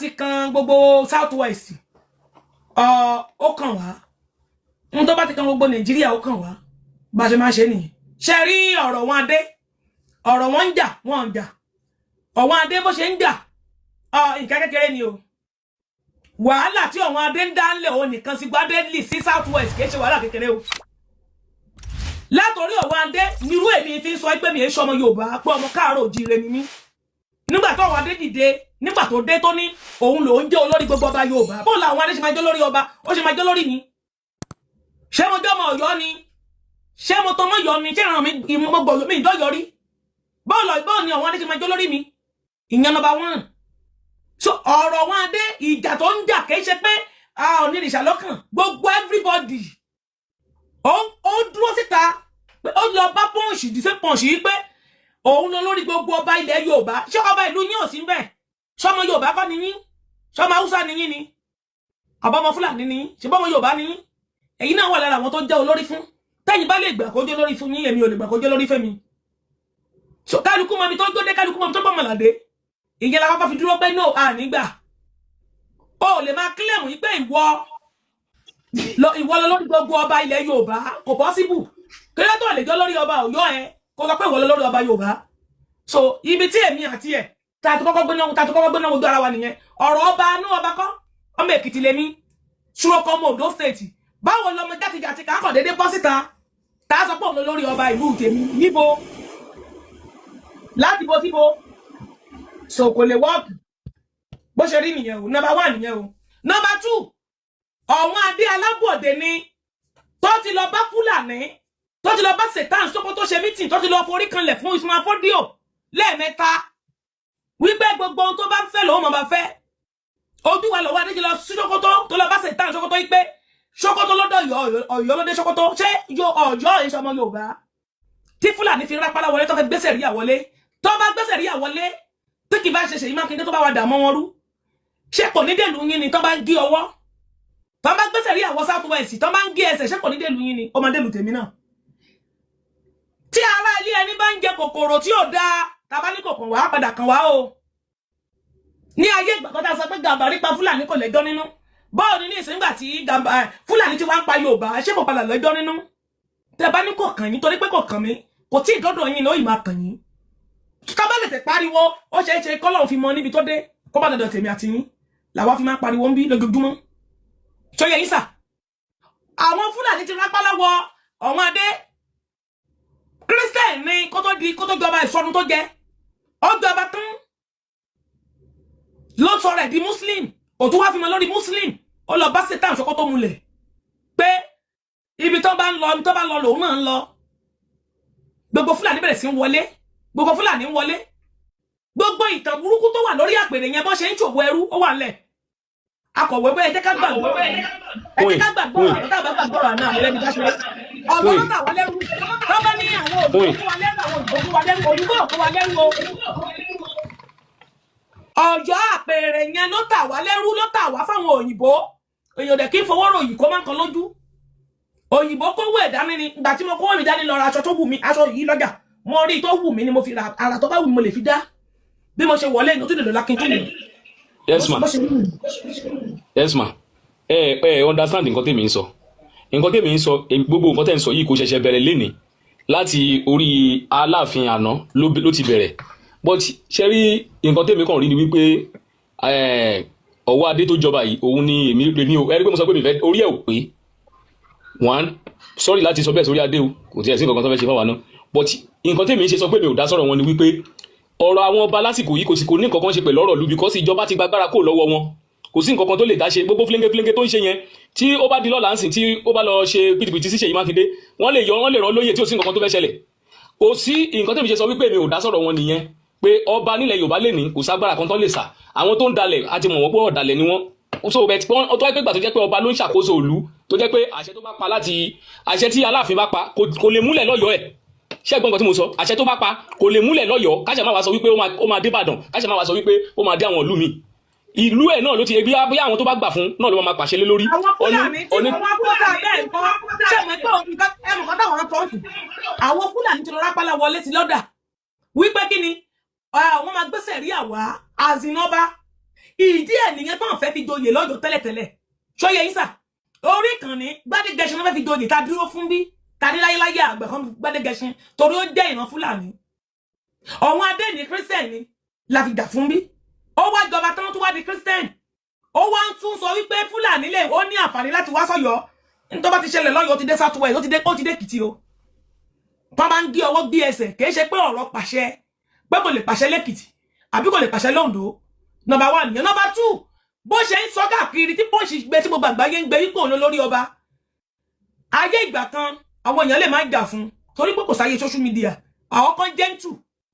ti kan gbogbo South West, ó kàn wá. Ohun tó bá ti kan gbogbo Nàìjíríà, ó kàn wá. Bá ṣe máa ṣe nìyẹn. Ṣe rí ọ̀rọ̀ wọn adé, ọ̀rọ̀ wọn ń jà, wọn ń jà. Ọ̀wọ́n adé bó ṣe ń jà, nǹkan kékeré ni o. Wàhálà tí ọ̀wọ́n adé ń dá ńlẹ̀, òun nìkan sí gbadé sí South West, kì í ṣe wàhálà kékeré o. Látòrí ọ̀wọ́n adé nírú èmi fi ń sọ pé mi è ṣọmọ Yorùbá, pé ọmọ káàárọ̀ òjíire ni mí. Nígbà tó ọ̀wọ́n adé dìde, nígbà tó dé, tó ní òun lòún jẹ́ olórí gbogbo ọba Yorùbá, bó làwọn adé ṣe máa jẹ́ olórí ọba? Ó ṣe máa jẹ́ olórí mi? Ṣé mo jẹ́ ọmọ Ọ̀yọ́ ni? Ṣé mo tọmọ Ọ̀yọ́ ni? Ṣé ìran mi mo gbọ́ mi ìdọ́yọ̀ rí? Bọ́ọ̀lù ni ọ̀wọ́n adé ṣe máa jẹ́ olórí mi? Ìyẹn number one. So ọ̀rọ̀ wọn adé, ìjà tó ń jà, kìí ṣe pé a ò ní ìrìṣà lọ́kàn gbogbo everybody. Ó dúró síta pé ó lọ bá Punch, dìse Punch yìí, pé òun lọ lórí gbogbo ọba ilẹ̀ Yorùbá. Ṣé ọba ìlú yín ò sí bẹ́ẹ̀? Ṣọmọ Yorùbá kọ́ ni yín? Ṣọmọ Haúsá ni yín ni? Àbọ̀mọ Fúlàní ni yín? Ṣe bọ́mọ Yorùbá ni yín? Èyí náà wà lára àwọn tó jẹ́ olórí fún. Tẹ́yìn bá lè gbà kó jẹ́ olórí fún yín, èmi ò lè gbà kó jẹ́ olórí fẹ́mi. So kálukú mọ ibi tó gbódé, kálukú mọ ibi tó gbọ́mọ̀ládé. Ìyẹn la kọ́kọ́ fi dúró pé no, a nígbà o lè máa claim yìí pé ìwọ lọ lórí gbogbo ọba ilẹ̀ Yorùbá. Kò possible. Kílẹ̀ tó lè jọ lórí ọba Ọ̀yọ́ ẹ, kó sọ pé ìwọ lọ lórí ọba Yorùbá? So ibi tí èmi àti ẹ̀ tá a ti kọ́kọ́ gbéná ojú ara wa nìyẹn. Ọ̀rọ̀ ọba inú ọba kọ́. Ọmọ Èkìtì lèmi, ṣùrọ̀kọ ọmọ Ondo State. Báwo lọmọ játijàti kà á kàn déédéé bọ́ síta tá a sọ pé òun lọ lórí ọba ìlú tèmi? Níbo? Láti bo síbo? So kò lè work. Bó ṣe rí nìyẹn o. Number one nìyẹn o. Number two, ọ̀wọ́n adé alábọ̀dé ni tó ti lọ bá Fúlàní, tó ti lọ bá Sultan Sókótó ṣe meeting, tó ti lọ forí kanlẹ̀ fún Usman Fodio lẹ́ẹ̀mẹ́ta, wípé gbogbo ohun tó bá ń fẹ́ lòun máa bá fẹ́. Ojú wa lọ́wọ́ adé ti lọ sí Sókótó, tó lọ bá Sultan Sókótó yìí pé Sókótó lọ́dọ̀ Ọ̀yọ́, Ọ̀yọ́ lóde Sókótó. Ṣé Ọ̀yọ́ èso ọmọ Yorùbá tí Fúlàní fi rápálá wọlé, tó fẹ́ gbèsè ríà wọlé, tó bá gbèsè ríà wọlé, tí kì bá ṣe Ṣèyí Mákindé tó bá wà dà mọ́ wọn rú, ṣé kò ní dèlù yín ni? Tó bá ń gé ọwọ́, tó bá gbèsè ríà wọ South West, tó bá ń gé ẹsẹ̀, ṣé kò ní dèlù yín ni? Ó máa dèlù tèmi náà. Tí ará ilé ẹni bá ń jẹ kòkòrò tí ò dáa, tàbá ní kòkòrò wàá padà kàn wá o. Ní ayé ìgbà kan tá a sọ pé Gàmbàrí pa Fúlàní, kò lẹ́jọ́ nínú. Báwo ni ní ìsìngbà tí Fúlàní ti wá ń pa Yorùbá, ṣé kò padà lẹ́jọ́ nínú? Tẹ bá ní kò kàn yín, torí pé kò kàn mí, kò tí ì dọ́dọ̀ yín ni ó yìí máa kàn yín. Ká bá lè tẹ̀ pariwo, ó ṣeé ṣe kọ́lọ́run fi mọ níbi tó dé, kó bá dọ̀dọ̀ tèmi àti yín. Làwa fi máa pariwo ń bí lójoojúmọ́. Tó yẹ yín sà, àwọn Fúlàní ti rápálá wọ ọ̀wọ́n adé. Christian ni kó tó di, kó tó jọba ìsọnù tó jẹ. Ó jọba tán ló sọ rẹ̀ di Muslim, òtún wá fi mọ lórí Muslim. Ó lọ bá Sultan Sókótó múlẹ̀ pé ibi tó bá ń lọ, ibi tó bá ń lọ lòun náà ń lọ. Gbogbo Fúlàní bẹ̀rẹ̀ sí ń wọlé, gbogbo Fúlàní ń wọlé. Gbogbo ìtàn burúkú tó wà lórí àpèrè yẹn, bọ́n ṣe ń ṣòwò ẹrú, ó wà ńlẹ̀. Akọ̀wé bẹ́ẹ̀, ẹ jẹ́ ká gbàgbọ́, ẹ jẹ́ ká gbàgbọ́. Àwọn tá a bá gbàgbọ́ ọ̀rọ̀ náà, àwọn ẹlẹ́ni bá ṣe ọ̀gbọ́n ló tà wá lẹ́rú. Tó bá ní àwọn òyìnbó kó wa lẹ́rú, àwọn òyìnbó kó wa lẹ́rú, òyìnbó kó wa lẹ́rú o. Ọ̀yọ́ àpèrè yẹn ló tà wá lẹ́rú, ló tà wá fáwọn òyìnbó. Èèyàn dẹ̀ kí n fowó ròyìn kó má kan lójú. Òyìnbó kówó ẹ̀ dání ni. Ìgbà tí mo kówó mi dání lọ ra aṣọ tó wù mí, aṣọ yìí lọ́jà, mo rí tó wù mí ni mo fi ra. Ara tó bá wù mí mo lè fi dá. Bí mo ṣe wọlé ní o tún lè lọ lákin tó lè. Yes ma. Bó ṣe rí nìyẹn. Yes ma. Ẹ understand nǹkan tèmi ń sọ. Nǹkan tèmi ń sọ, gbogbo nǹkan tẹ̀ ń sọ yìí kò ṣẹ̀ṣẹ̀ bẹ̀rẹ̀ lénìí. Láti orí Aláàfin àná ló ti bẹ̀rẹ̀. But ṣe rí, nǹkan tèmi kàn rí ni wípé ọwọ́ adé tó jọba yìí, òun ni èmi lè ní o. Ẹ rí pé mo sọ pé mi fẹ́ orí ẹ̀ ò pé. One, sorry láti sọ bẹ́ẹ̀ sórí adé o, kò tiẹ̀ sí nǹkan kan tó fẹ́ ṣe fáwa náà. But nǹkan tèmi ń ṣe sọ pé mi ò dá sọ̀rọ̀ wọn ni wípé ọ̀rọ̀ àwọn ọba lásìkò yìí kò sì kò ní nǹkan kan ṣe pẹ̀lú ọ̀rọ̀ ìlú, because ìjọba ti gbàgbára kó lọ́wọ́ wọn. Kò sí nǹkan kan tó lè dá ṣe. Gbogbo fúlẹ́ńgé fúlẹ́ńgé tó ń ṣe yẹn, tí ó bá di lọ́la ń sìn, tí ó bá lọ ṣe pìtìpìtì sí Ṣèyí Mákindé, wọ́n lè yọ, wọ́n lè rán lóyè tí ò sí nǹkan kan tó fẹ́ ṣẹlẹ̀. Kò sí nǹkan tèmi ṣe sọ wípé mi ò dá sọ̀rọ̀ wọn nìyẹn, pé ọba nílẹ̀ Yorùbá lè ní kò ságbára kan tó lè sà. Àwọn tó ń dalẹ̀ àti mọ̀ wọ́n pé ọ̀dàlẹ̀ ni wọ́n. So bẹ́ẹ̀ tó wáyé pé gbà tó jẹ́ pé ọba ló ń ṣàkóso ìlú, tó jẹ́ pé àṣẹ tó bá pa, láti àṣẹ tí Aláàfin bá pa, kò lè múlẹ̀ lọ́yọ̀ọ́ ẹ̀. Ṣé ẹ̀gbọ́n nǹkan tí mo sọ? Àṣẹ tó bá pa kò lè múlẹ̀ lọ́yọ̀ọ́. Káṣẹ má wá sọ wípé ó máa dé Ìbàdàn, káṣẹ má wá sọ wípé ó máa dé àwọn ìlú mi. Ìlú ẹ̀ náà ló ti bí, bóyá àwọn tó bá gbà fún náà ló máa pàṣẹ lé lórí. Àwọn Fúlàní tí wọ́n wá kó sáà bẹ́ẹ̀ kọ́, ṣé mo pé òun nǹkan ẹnu kan táwọn tó ń sùn, àwọn Fúlàní ti lọ rápálá wọlé sí lọ́dà wípé kí ni wọ́n máa gbéṣẹ̀ rí àwa àzìnàbá. Ìdí ẹ̀ nìyẹn tó ń fẹ́ fi joyè lọ́jọ́ tẹ́lẹ̀tẹ́lẹ̀. Ṣóyè yín sà? Orí kan ní Gbádégẹṣin ló fẹ́ fi joyè tá a dúró fún bí ta ní láyéláyé àgbẹ̀ kan Gbádégẹṣin, torí ó jẹ́ ìran Fúlàní. Ọ̀wọ́n adé ní Christian ni la fi gbà fún bí. Ó wá jọba tán, tó wá di Christian, ó wá ń tún sọ wípé Fúlàní lè ó ní àǹfààní láti wá sọ́yọ́. Nítorí bá ti ṣẹlẹ̀ lọ́yọ́, ó ti dé South West, ó ti dé Èkìtì o. Tó bá ń gé ọwọ́, gé ẹsẹ̀, kì í ṣe pé ọ̀rọ̀ pàṣẹ pé kò lè pàṣẹ lẹ́kìtì àbí kò lè pàṣẹ lóńdó. Number one nìyẹn. Number two, bó ṣe ń sọ káàkiri tí Punch gbé, tí gbogbo àgbáyé ń gbé ipò òun lórí ọba ayé ìgbà kan, àwọn èèyàn lè má jà fún torí pé kò sáyé social media. Àwọn kan gentle,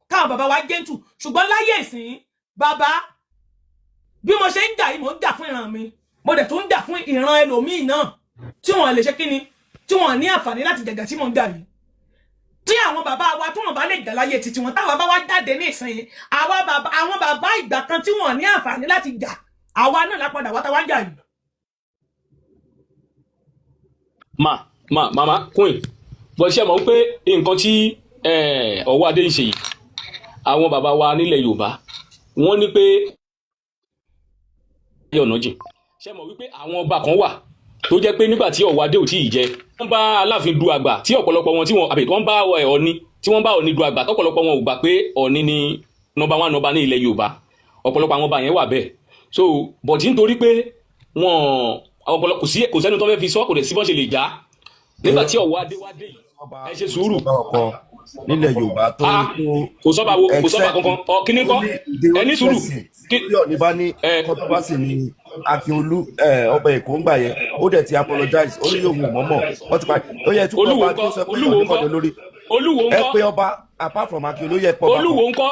káwọn bàbá wa gentle, ṣùgbọ́n láyé ìsìn, bàbá, bí mo ṣe ń jà yìí, mò ń jà fún ìran mi, mo dẹ̀ tún ń jà fún ìran ẹlòmíì náà tí wọ́n lè ṣe kíni, tí wọ́n ní àǹfààní láti jàjà tí mò ń jà yìí. Tí àwọn bàbá wa tí wọ́n bá lè jà láyé títí wọn, táwa bá wá jáde ní ìsìn, àwa bàbá, àwọn bàbá ìgbà kan tí wọ́n ní àǹfààní láti jà, àwa náà lápadà wá táwa ń jà yìí. Ma mama queen, bó ṣe mọ̀ pé nǹkan tí ọwọ́ adé ń ṣe yìí, àwọn bàbá wa nílẹ̀ Yorùbá, wọ́n ní pé ọ̀nà jìn. Ṣe mọ̀ wípé àwọn ọba kan wà tó jẹ́ pé nígbà tí ọwọ́ adé ò tí ì jẹ, wọ́n bá Aláàfin du àgbà, tí ọ̀pọ̀lọpọ̀ wọn tí wọ́n àbí wọ́n bá Ọọ̀ni, tí wọ́n bá Ọọ̀ni du àgbà, tọ́pọ̀lọpọ̀ wọn ò gbà pé Ọọ̀ni ni number one ọba ní ilẹ̀ Yorùbá. Ọ̀pọ̀lọpọ̀ àwọn ọba yẹn wà bẹ́ẹ̀. So, but nítorí pé wọn ọ̀pọ̀lọpọ̀ kò sí, kò sẹ́ni tó fẹ́ fi sọ, kò dẹ̀ sí bọ́n ṣe lè já nígbà tí ọwọ́ adé wá dé yìí. Ẹ ṣe sùúrù. Ọba ọkọ nílẹ̀ Yorùbá tó Ah, tó kò sọ́ba wo, kò sọ́ba kankan. Ọ kíní kọ́, ẹ ní sùúrù. Tí Ọọ̀ni bá ní controversy ní Akínolú, ọba Èkó ń gbà yẹn, ó dẹ̀ ti apologize, ó ní yóò mú mọ́mọ́ wọ́n ti pa ó yẹ tún Olúwo ọba ńkọ́? tó sọ pé Olúwo Ọọ̀ni ńkọ́? kọ́ ni olórí. Olúwo Ẹ ńkọ́? pé ọba apart from Akínolú yẹ pọ̀ ọba Olúwo kan. ńkọ́?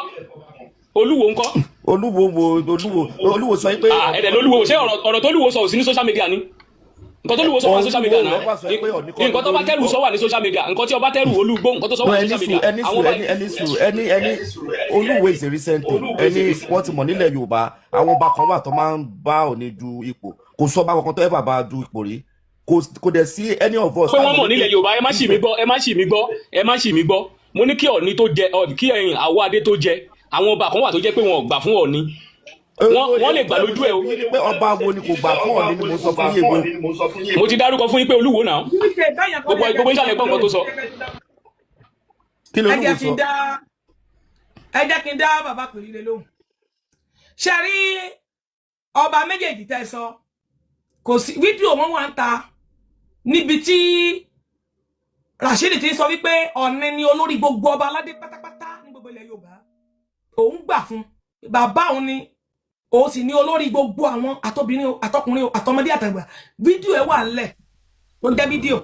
Olúwo ńkọ́? Olúwo wo? Olúwo, Olúwo sọ pé Ah, ẹ̀dẹ̀ lolúwo. Ṣé ọ̀rọ̀ tó lúwo sọ ò sí ní social media ni? Nǹkan tó lúwo sọ wà ní social media náà. Olúwo wá sọ pé Ọọ̀ni kọ́ Nǹkan tó bá lórí. tẹ́rù sọ wà ní social media. Nǹkan tí ọba tẹ́rù olúgbó, nǹkan tó sọ No, wà ní ẹni social sùn media. ẹni Àwọn sùn ọba ẹni ẹni sùn ẹni ẹni Olúwo is a recent thing. Ẹni wọ́n ti mọ̀ nílẹ̀ Yorùbá, àwọn ọba kan wà tó máa ń bá Ọọ̀ni du ipò. Kò sọ ọba kankan tó ever bá du ipò rí. Kò dẹ̀ sí any of us. Pé wọ́n mọ̀ nílẹ̀ Yorùbá. Ẹ má ṣì mí gbọ́, ẹ má ṣì mí gbọ́, ẹ má ṣì mí gbọ́. Mo ní kí Ọọ̀ni tó jẹ, kí ẹ̀yìn àwọ̀ adé tó jẹ, àwọn ọba kan wà tó jẹ́ pé wọn ò gbà fún Ọọ̀ni. Wọ́n lè gbà lójú ẹ o. Pé ọba wo ni kò gbà fún Ọọ̀ni ni mo sọ fún yèbo. Mo ti dárúkọ fún yín pé Olúwo náà, gbogbo ìṣàlẹ̀ gbọ́ nǹkan tó sọ. Kí ló Ẹ jẹ́ Olúwo kí n sọ? dá, ẹ jẹ́ kí n dá bàbá Pèríre lóhùn. Ṣe rí ọba méjèèjì tẹ́ sọ, kò sí fídíò wọn wà ń ta níbi tí Rashidi ti ń sọ wípé Ọ̀ọ̀ni ni olórí gbogbo ọba aládé pátápátá ní gbogbo ilẹ̀ Yorùbá, òun gbà fún bàbá òun ni, òun sì ní olórí gbogbo àwọn àtobìnrin o, àtọkùnrin o, àtọmọdé, àtàgbà. Fídíò ẹ wà ńlẹ̀ tó jẹ́ fídíò.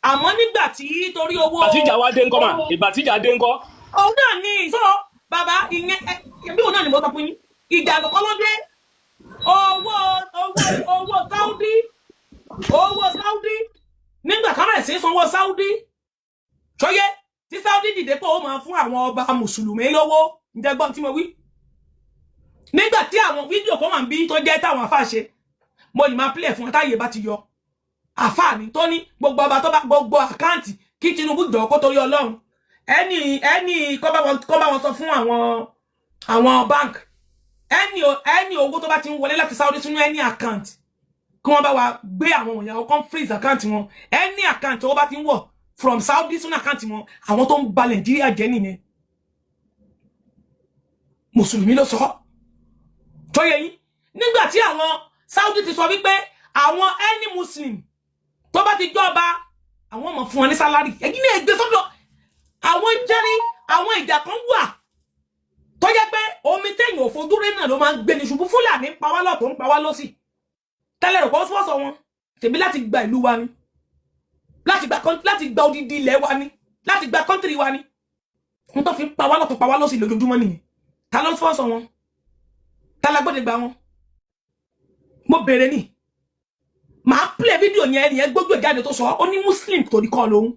Àmọ́ nígbà tí torí owó Ìgbà tíjà wá dé ńkọ́ mà? Ìgbà tíjà dé ńkọ́? Òun náà ní sọ bàbá ìyẹn ẹ bí òun náà ni mo sọ fún yín. Ìjà àkọ́kọ́ ló dé. Owó Saudi, owó Saudi, nígbà kan bẹ̀rẹ̀ sí í sanwó Saudi ṣọyẹ tí Saudi dìde pé ó máa fún àwọn ọba mùsùlùmí lówó. Ǹjẹ́ gbọ́n tí mo wí? Nígbà tí àwọn fídíò kan wà ń bí tó jẹ́ táwọn àfáà ṣe, mo yìí máa play fún wọn táyé bá ti yọ. Àfáà ní tó ní gbogbo ọba tó bá gbogbo account, kí Tinubu jọ kó torí Ọlọ́run, ẹni kọ́ bá wọn sọ fún àwọn bank, ẹni owó tó bá ti ń wọlé láti Saudi sínú ẹni account, kí wọ́n bá wa gbé àwọn wọ̀nyẹn, àwọn kan freeze account wọn. Ẹni account owó bá ti ń wọ̀ from Saudi sínú account wọn, àwọn tó ń ba Nàìjíríà jẹ́ nìyẹn. Mùsùlùmí ló sọ tó yẹ yín. Nígbà tí àwọn Saudi ti sọ wípé àwọn any Muslim tó bá ti jọba, àwọn ọmọ fún wọn ní salary, ẹ̀yin náà gbé sọ́dọ̀ àwọn jẹ́rí. Àwọn ìjà kan wà tó jẹ́ pé omi tẹ̀yìn òfojúrí náà ló máa ń gbé ní ṣubú. Fúlàní ń pa wá lọ́tọ̀, ń pa wá lọ́sì tẹ́lẹ̀ rò pé ó sọ́sọ wọn tèmi láti gba ìlú wa ni, láti gba odidi ilẹ̀ wa ni, láti gba country wa ni. N tó fi ń pa wá lọ́tọ̀, pa wá lọ́sì lójoojúmọ́ nìyẹn. Ta ló ń sponsor wọn? Ta la gbọ́dọ̀ gbà wọn? Mo bèrè ni. Màá play fídíò yẹn. Ẹnìyẹn gbójú ẹ̀ jáde tó sọ, ó ní Muslim tó ní kọ́ lóhun.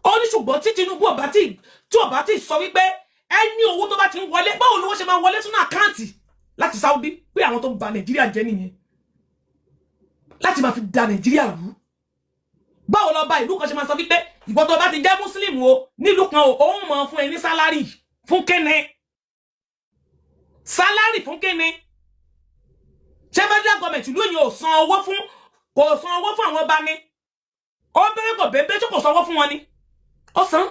Ó ní ṣùgbọ́n tí Tinubu ọba tí ọba tí sọ wípé ẹni owó tó bá ti ń wọlé, báwo lówó ṣe máa wọlé sínú account láti Saudi? Pé àwọn tó ń ba Nàìjíríà jẹ́ nìyẹn, láti máa fi da Nàìjíríà rú. Báwo lọ bá ìlú kan ṣe máa sọ wípé ìwọ tó bá ti jẹ́ Muslim o nílùú kan o, òun mọ̀ fún ẹ ní salary? Fún kíni? Salary fún kíni? Ṣé federal government ìlú yìí ò san owó fún, kò san owó fún àwọn ọba ni? Ó bẹ̀rẹ̀, kò bẹ́ẹ̀ tó, kò sanwó fún wọn ni? Ó san,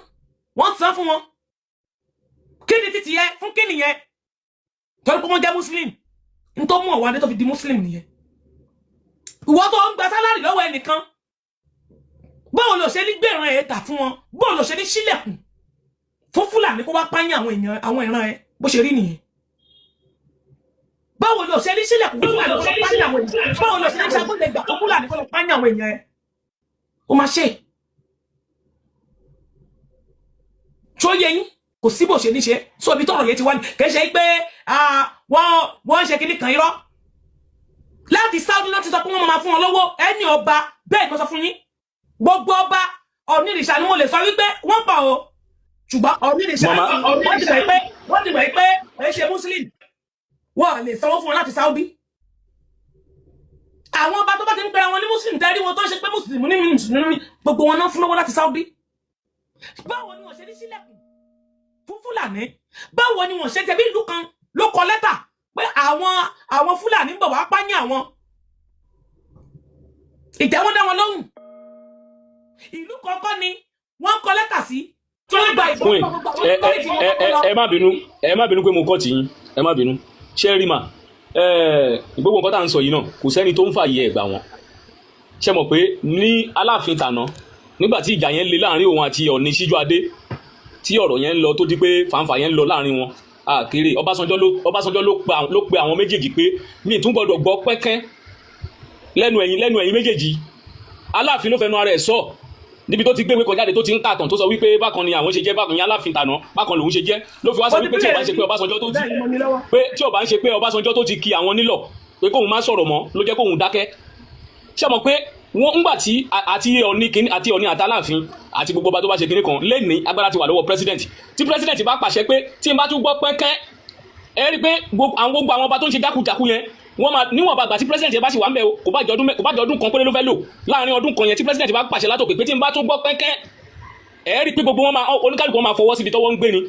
wọ́n san fún wọn. Kí ni títí yẹ fún? Kí nìyẹn? Torí pé wọ́n jẹ́ Muslim. N tó mú ọ̀wọ́ adé tó fi di Muslim nìyẹn. Ìwọ tó ń gba salary lọ́wọ́ ẹnìkan, báwo ló ṣe ní gbèrán ẹ̀ tà fún wọn? Báwo ló ṣe ní sílẹ̀kùn fún Fúlàní kó wá pààyàn àwọn èèyàn, àwọn ìran ẹ? Bó ṣe rí nìyẹn. Báwo ló ṣe ní sílẹ̀kùn fún Fúlàní kó lọ pààyàn àwọn èèyàn? Báwo ló ṣe ní ṣàgbọ́dẹ̀ gbà fún Fúlàní kó lọ pààyàn àwọn èèyàn ẹ? Ó máa ṣe tó yẹ yín. Kò sí bó ṣe ní ṣe sọ. Ibi tọrọ yẹn ti wá ní, kì í ṣe pé wọ́n ń ṣe kinní kan. Irọ́. Láti Saudi láti sọ pé wọ́n máa fún wọn lọ́wọ́ ẹni ọba. Bẹ́ẹ̀ ni mo sọ fún yín, gbogbo ọba onírìṣà ni mo lè sọ wípé wọ́n pa o, ṣùgbọ́n onírìṣà, wọ́n ti gbà pé ẹ ṣe Muslim, wọ́n lè sanwó fún wọn láti Saudi. Àwọn ọba tó bá ti ń pera wọn ní Muslim, tẹ́rí wọn tó ń ṣe pé Muslim ní Mùsùlùmí, gbogbo wọn náà fún lọ́wọ́ láti Saudi. Báwo ni wọ́n ṣe ní sílẹ̀kùn fún Fúlàní? Báwo ni wọ́n ṣe tẹ̀bí? Ìlú kan ló kọ lẹ́tà pé àwọn Fúlàní ń bọ̀ wá pààyàn àwọn. Ìjà wọn dá wọn lóhùn. Ìlú kọ̀ọ̀kan ni wọ́n kọ lẹ́tà sí tí wọ́n gba ìbọn. Queen, ẹ ẹ ẹ ẹ ẹ má bínú, ẹ má bínú pé mo kọ́ tì yín, ẹ má bínú. Ṣé ẹ rí mà ẹ, gbogbo nǹkan tá à ń sọ yìí náà, kò sẹ́ni tó ń fààyè ẹ̀ gbà wọ́n. Ṣe mọ̀ pé ní Aláàfin tàná, nígbà tí ìjà yẹn le láàrin òun àti Ọ̀ọ̀ni Síjú Adé, tí ọ̀rọ̀ yẹn ń lọ, tó di pé fàǹfà yẹn ń lọ láàrin wọn àkèrè, Ọbásanjọ́ ló pe àwọn méjèèjì pé mi tún gbọdọ̀ gbọ́ pẹ́kẹ́ lẹ́nu ẹ̀yin méjèèjì. Aláàfin ló fẹnu ara ẹ̀ sọ níbi tó ti gbé ìwé kan jáde, tó ti ń kàtàn, tó sọ wípé bákan ni àwọn ṣe jẹ́, bákan ni Aláàfin tàná, bákan lòun ṣe jẹ́. Ló fi wá sọ wípé tí ò bá ń ṣe pé Ọbásanjọ́ tó ti ki àwọn nílọ̀ pé kóun má sọ̀rọ̀ mọ́ ló jẹ́ kóun dákẹ́. Ṣé mọ̀ pé wọ́n ńgbà tí àti Ọ̀ọ̀ni kìíní àti Ọ̀ọ̀ni àtàláàfin àti gbogbo ọba tó bá ṣe kìíní kan lẹ́ni, agbára ti wà lọ́wọ́ president. Tí president bá pàṣẹ pé tí n bá tún gbọ́ pẹ́kẹ́, ẹ rí i pé gbogbo àwọn ọba tó ń ṣe jákujàku yẹn, wọ́n máa níwọ̀n bá gbà tí president yẹn bá sì wà ń bẹ̀ o, kò bá jẹ ọdún kan péré ló fẹ́ lò. Láàrin ọdún kan yẹn, tí president bá pàṣẹ látòkè pé tí n bá tún gbọ́ pẹ́kẹ́, ẹ rí i pé gbogbo wọn máa, oníkálukú wọn máa fọwọ́ síbi tọ́wọ́ ń gbé ni.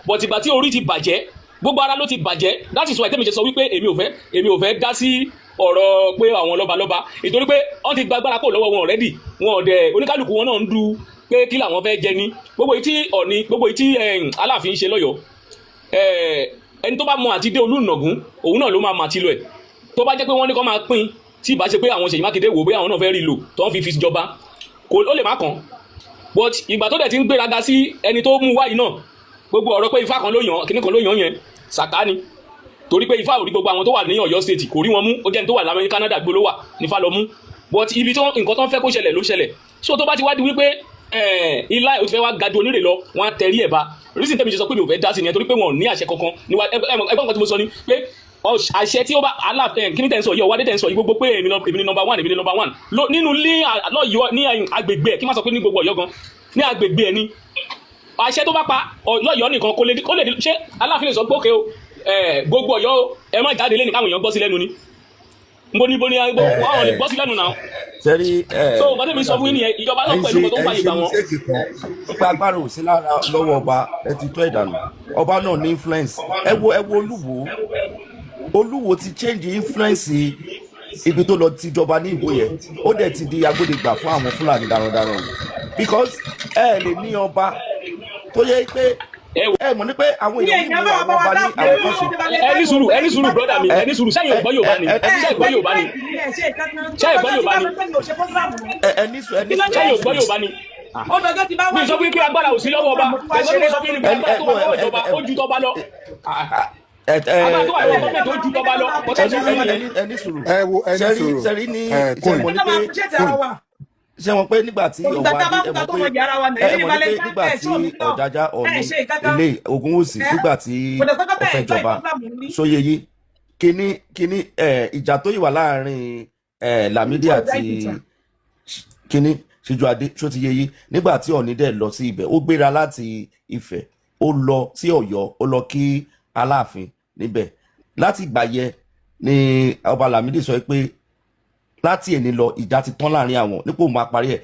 But ìgbà tí orí ti bàjẹ́, gbogbo ara ló ti bàjẹ́. That is why tẹ́mi ṣe sọ wípé èmi ò fẹ́ dá sí ọ̀rọ̀ pé àwọn lọ́balọ́ba, ìtorí pé wọ́n ti gba agbára kò lọ́wọ́ wọn already. Wọn ò dẹ̀, oníkálukú wọn náà ń du pé kí làwọn fẹ́ jẹ ní gbogbo èyí tí Ọ̀ọ̀ni, gbogbo èyí tí Aláàfin ṣe lọ́yọ̀ọ́. Ẹni tó bá mọ àti dé Olúnàgún, òun náà ló máa mọ àti lọ ẹ̀. Tó bá jẹ́ pé wọ́n ní kó máa pín, tí ìbá ṣe pé àwọn Ṣèyí Mákindé wò bóyá àwọn náà fẹ́ rí lò tó ń fi jọba, kò ó lè má kàn. But ìgbà tó dẹ̀ ti ń gbéraga sí ẹni tó mú wáyìí náà, gbogbo ọ̀rọ̀ pé ifá kan ló yàn, kíní kan ló yàn yẹn, sàká ni. Torí pé ifá ò rí gbogbo àwọn tó wà ní Ọ̀yọ́ State, kò rí wọn mú. Ó jẹ́ ní tó wà lámẹ́ríkà, Canada gbó ló wà nífà lọ mú. But ibi tó nǹkan tó ń fẹ́ kó ṣẹlẹ̀ ló ṣẹlẹ̀. So tó bá ti wá di wípé ilá ò ti fẹ́ wá ga ju onírè lọ, wọ́n á tẹrí ẹ̀ ba. Reason tẹ́mi ṣe sọ pé mi ò fẹ́ dá sí nìyẹn, torí pé wọn ò ní àṣẹ kankan níwá. Ẹgbẹ́ nǹkan tí mo sọ ni pé àṣẹ tí ó bá Aláàfin kí ni tẹ̀ ń sọ yìí, ọwádé tẹ̀ ń sọ yìí, gbogbo pé èmi ni number one, èmi ni number one nínú ilé lọ́yọ̀ọ́ ní agbègbè ẹ̀, kí n má sọ pé ní gbogbo Ọ̀yọ́ gan, ní agbègbè ẹ̀ ni. Àṣẹ tó bá pa lọ́yọ̀ọ́ nìkan kò lè kó lè ṣé Aláàfin lè sọ pé òkè o, gbogbo Ọ̀yọ́ o, ẹ má jáde lẹ́nu káwọn èèyàn gbọ́ sí lẹ́nu ni? Nbo ni bo ni àwọn lè gbọ́ sí lẹ́nu náà. Sẹ́rí ẹ̀. So nǹkan tẹ́mi sọ fún yín nìyẹn, ìjọba náà pẹ̀lú nǹkan tó ń fàyè gbà wọ́n. Mistake kan pé agbára ò sí lára lọ́wọ́ ọba, ẹ ti tọ́ ìdànù. Ọba náà ní influence. Ẹ wo Olúwo. Olúwo ti change influence ibi tó lọ ti jọba ní ìbò yẹn. Ó dẹ̀ ti di agbódegbà fún àwọn Fúlàní darandaran, because ẹ lè ní ọba tó yẹ pé ẹ mọ̀ ní pé àwọn ní èèyàn èèyàn ń bá wo bá àwọn wa ọba ní dáàbò àwòkọ́ṣe. Ẹ ní sùúrù, ẹ ní sùúrù, brother mi, ẹ ní sùúrù. Sẹ́yìn ò gbọ́ Yorùbá ni? Sẹ́yìn gbọ́ Yorùbá ni? Sẹ́yìn gbọ́ Yorùbá ni? Ẹ ní sùúrù, ẹ ní sùúrù. Sẹ́yìn ò gbọ́ Yorùbá ni? Ó dọjọ́ ti bá wá. Mi sọ fún yín pé agbára ò sí lọ́wọ́ ọba. Ẹ̀gbọ́n mi sọ fún yín pé agbára tó wà lọ́wọ́ ìjọba ó ju tọba lọ. Agbára tó wà lọ́wọ́ gọ́ọ̀mẹ̀ntì ó ju tọba lọ. Bọ́tẹ́ sọ fún yín nìyẹn. Ẹ ní sùúrù. Ẹ wo, ẹ ní Sẹ́rí sùúrù. sẹ́rí ní Ẹ ṣe Queen. mọ̀ ní pé ṣe mọ̀ pé nígbà tí Ògbà tá a bá Ọ̀wádé ẹ kúta mọ̀ tó pé mọ yàrá wa ẹ nàìjíríà mọ̀ ní pé balẹ̀ nígbà ẹ tí ṣó mi náà Ọ̀jájá ẹ Ọ̀ọ̀ni ṣe ìkankan ilé Ògúnwùsì, ẹ nígbà tí kò dẹ̀ sọ́kọ́ ó bẹ́ẹ̀ fẹ́ enjoy jọba, program ní. sóye yìí, kíní ẹ ìjà tó yìí wà láàrin ẹ Lámídì àti kíní Síjú Adé, ṣó ti yé yí? Nígbà tí Ọ̀ọ̀ni dẹ̀ lọ sí ibẹ̀, ó gbéra láti Ifẹ̀, ó lọ sí Ọ̀yọ́, ó lọ kí Aláàfin níbẹ̀. Láti ìgbà yẹn ni ọba Lámídì sọ pé láti èní lọ, ìjà ti tán láàrin àwọn, nípò máa parí ẹ̀.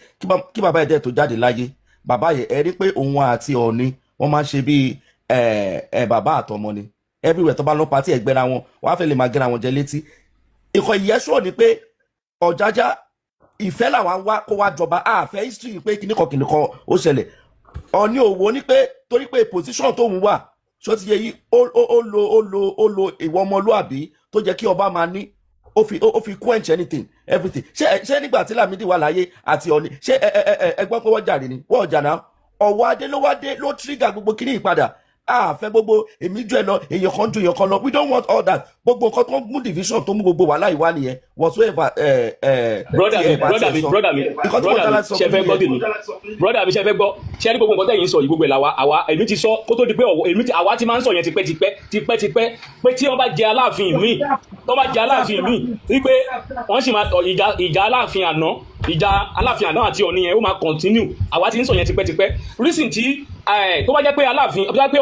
Kí bàbá yẹn dẹ̀ tó jáde láyé, bàbá yẹn, ẹ rí pé òun àti Ọ̀ọ̀ni wọ́n máa ń ṣe bíi ẹ ẹ bàbá àtọmọ ni. Everywhere tó bá lọ party, ẹgbẹ́ra wọn, wọ́n á fẹ́ lè máa gẹ́ra wọn jẹ létí. Ìkọ̀ ìyẹ́sọ̀ ni pé Ọ̀jájá ìfẹ́ làwọn wá kó wá jọba, àfẹ́ history pé kìnnìkan kìnnìkan ó ṣẹlẹ̀. Ọ̀ní òwò ni pé torí pé position tóun wà, ṣó ti yẹ yí, ó lo ìwọ ọmọlúàbí tó jẹ́ kí ọba máa ní, ó fi quench anything, everything. Ṣé nígbà tí Lámídì wà láyé àti Ọ̀ní, ṣé ẹ gbọ́ pé wọ́n jàre ni? Wọ́n jà náà. Ọ̀wọ́ adé ló wá dé, ló trigger gbogbo kíní ìpadà. Àfẹ́ gbogbo èmi jù ẹ lọ, èèyàn kan ju èèyàn kan lọ, we don't want all that. Gbogbo nǹkan tó ń mú division, tó mú gbogbo wàhálà ìwá nìyẹn, whatsoever. Ẹ ẹ Brother tí mi, ẹ bá brother tiẹ̀ mi, sọ brother mi, nǹkan tí mo brother tẹ́lá mi, sọ ṣe fún fẹ́ mi gbọ́ yẹn. tèmi? Brother mi, ṣe fẹ́ gbọ́? Ṣe ní gbogbo nǹkan tẹ̀yìn sọ yìí, gbogbo ẹ̀ làwa àwa èmi ti sọ kó tó di pé ọ̀wọ́ èmi ti àwa ti máa ń sọ yẹn tipẹ́ tipẹ́ tipẹ́ tipẹ́ pé tí wọ́n bá jẹ aláàfin míì, tó bá jẹ aláàfin míì, wípé wọ́n sì máa ìjà aláàfin àná, ìjà aláàfin àná àti Ọ̀ọ̀ni yẹn, ó máa continue. Àwa ti ń sọ yẹn tipẹ́tipẹ́. Reason tí tó bá jẹ́ pé aláàfin, tó bá jẹ́ pé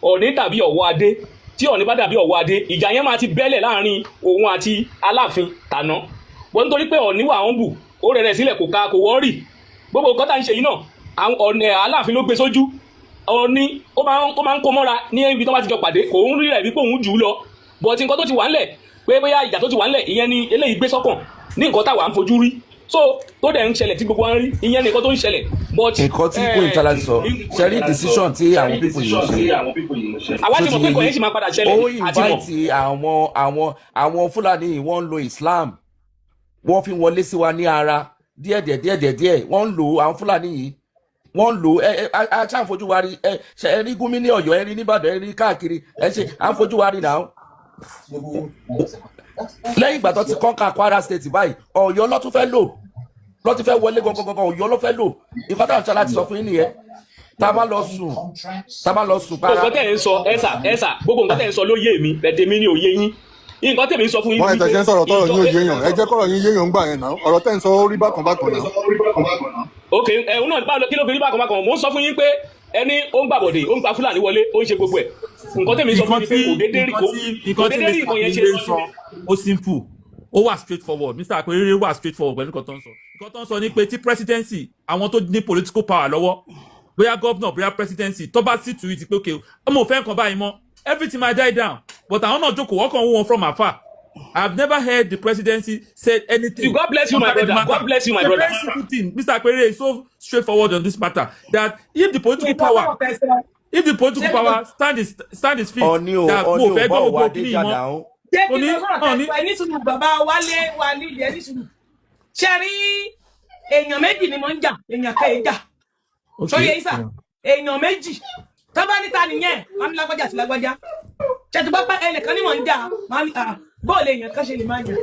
Ọ̀ọ̀ni tàbí Ọ̀wọ́ Adé, tí Ọ̀ọ̀ni bá dàbí Ọ̀wọ́ Adé, ìjà yẹn máa ti bẹ́lẹ̀ láàrin òun àti aláàfin tàná bọ́n, nítorí pé Ọ̀ọ̀ni wà humble, ó rẹ̀ rẹ̀ sílẹ̀, kò ka kò wọ́ọ̀rì. Gbogbo nǹkan tá à ń ṣe yìí náà, àwọn Ọ̀ọ̀ni aláàfin ló gbé sójú. Ọ̀ọ̀ni ó máa ń kó mọ́ra ní ibi tó bá ti jọ pàdé, kò ń rí rẹ̀ wípé òun jù ú lọ. But nǹkan tó ti wà ńlẹ̀ pé bóyá ìjà tó ti wà ńlẹ̀, ìyẹn ni eléyìí gbé sọ́kàn ní nǹkan táwa ń fojú rí, so tó dẹ̀ ń ṣẹlẹ̀ tí gbogbo wa ń rí, ìyẹn ni nǹkan tó ń ṣẹlẹ̀, but Nǹkan tí Queen Tala sọ, ṣe rí decision tí àwọn people yìí ń ṣe, àwa ti tó mọ̀ ti pé nǹkan yé yẹn sì máa padà ṣẹlẹ̀. Ó Àti mọ̀. invite àwọn Fúlàní yìí, wọ́n ń lo Islam, wọ́n fi wọlé sí wa ní ara díẹ̀ díẹ̀ díẹ̀ díẹ̀ díẹ̀. Wọ́n ń lò ó, àwọn Fúlàní yìí wọ́n ń lò ó. Ẹ ẹ ṣáà ń fojú wa rí. Ẹ ṣe ẹ rí Gúnmi ní Ọ̀yọ́, ẹ rí nìbàdàn, ẹ rí káàkiri, ẹ ṣe à ń fojú wa rí náà. Lẹ́yìn ìgbà tó ti conquer Kwara State báyìí, Ọ̀yọ́ ló tún fẹ́ lò, ló tún fẹ́ wọlé gangan gangan, Ọ̀yọ́ ló fẹ́ lò. Nǹkan táwọn ṣe láti sọ fún yín nìyẹn. Tá a bá lọ sùn para. Nǹkan tẹ̀ ń sọ, ẹ̀sà ẹ̀sà, gbogbo nǹkan tẹ̀ ń sọ ló yé mi, bẹ̀tẹ̀ mi ni ò yé yín. Nǹkan tẹ̀mí ń sọ fún yín Wọ́n ni ẹ̀ tẹ̀ ṣe ń sọ̀rọ̀ tọ́rọ̀ yín ò ìjọ yéèyàn. Ẹ jẹ́ kọ́rọ̀ yín yéèyàn ń gbà yẹn náà. Ọ̀rọ̀ tẹ́ ń sọ, ó rí bákan bákan náà. Ok, ẹ̀hún náà, báwo kí ló fi rí bákan bákan? Mò ń sọ fún yín pé ẹni ó ń gbàbọ̀dè, ó ń gba Fúlàní wọlé, ó ń ṣe gbogbo ẹ̀. Nǹkan tẹ̀mí sọ fún Nǹkan yín ni pé tí kò déédéé rí nǹkan kò tí kò nǹkan tí déédéé rí Mr. nǹkan yẹn ṣe. Akéré sọ, ó simple, ó wà straight forward. Mr. Akéré wà straight forward pẹ̀lú nǹkan tó ń sọ. Nǹkan tó ń sọ ni pé tí presidency, àwọn tó ní political power lọ́wọ́, bóyá governor, bóyá presidency, tó bá sì tù í ti pé okay, ọmọ òfin kan báyìí mọ́, everything might die down, but àwọn náà jókòó, wọ́n kàn wó wọn from afar. I have never heard the presidency said anything God bless you, my concerning the brother. matter. God bless you, my It's a brother. very simple thing. Mr. Akpere is so straightforward on this matter that if the political power stand his feet Ọ̀ní o that Ọ̀ní mo ò fẹ́ bá gbọ́ òwò gbogbo adé kíní jà mọ́. náà. Jẹ́ kí Oní n sọ sọ̀rọ̀ Ọ̀ní tẹ́lẹ̀. Ẹ ní sùúrù, bàbá Wálé Wálé, ẹ ní sùúrù. Ṣe rí, èèyàn méjì ni mo ń jà, èèyàn kan èèjà sóyè isa. Èèyàn méjì tó bá níta nìyẹn, wọn ní lágbájá àti lágbájá. Ṣètò bá pẹ́ ẹnìkan ní mò ń jà, máa ní bóòlù èèyàn kan ṣe lè máa jà.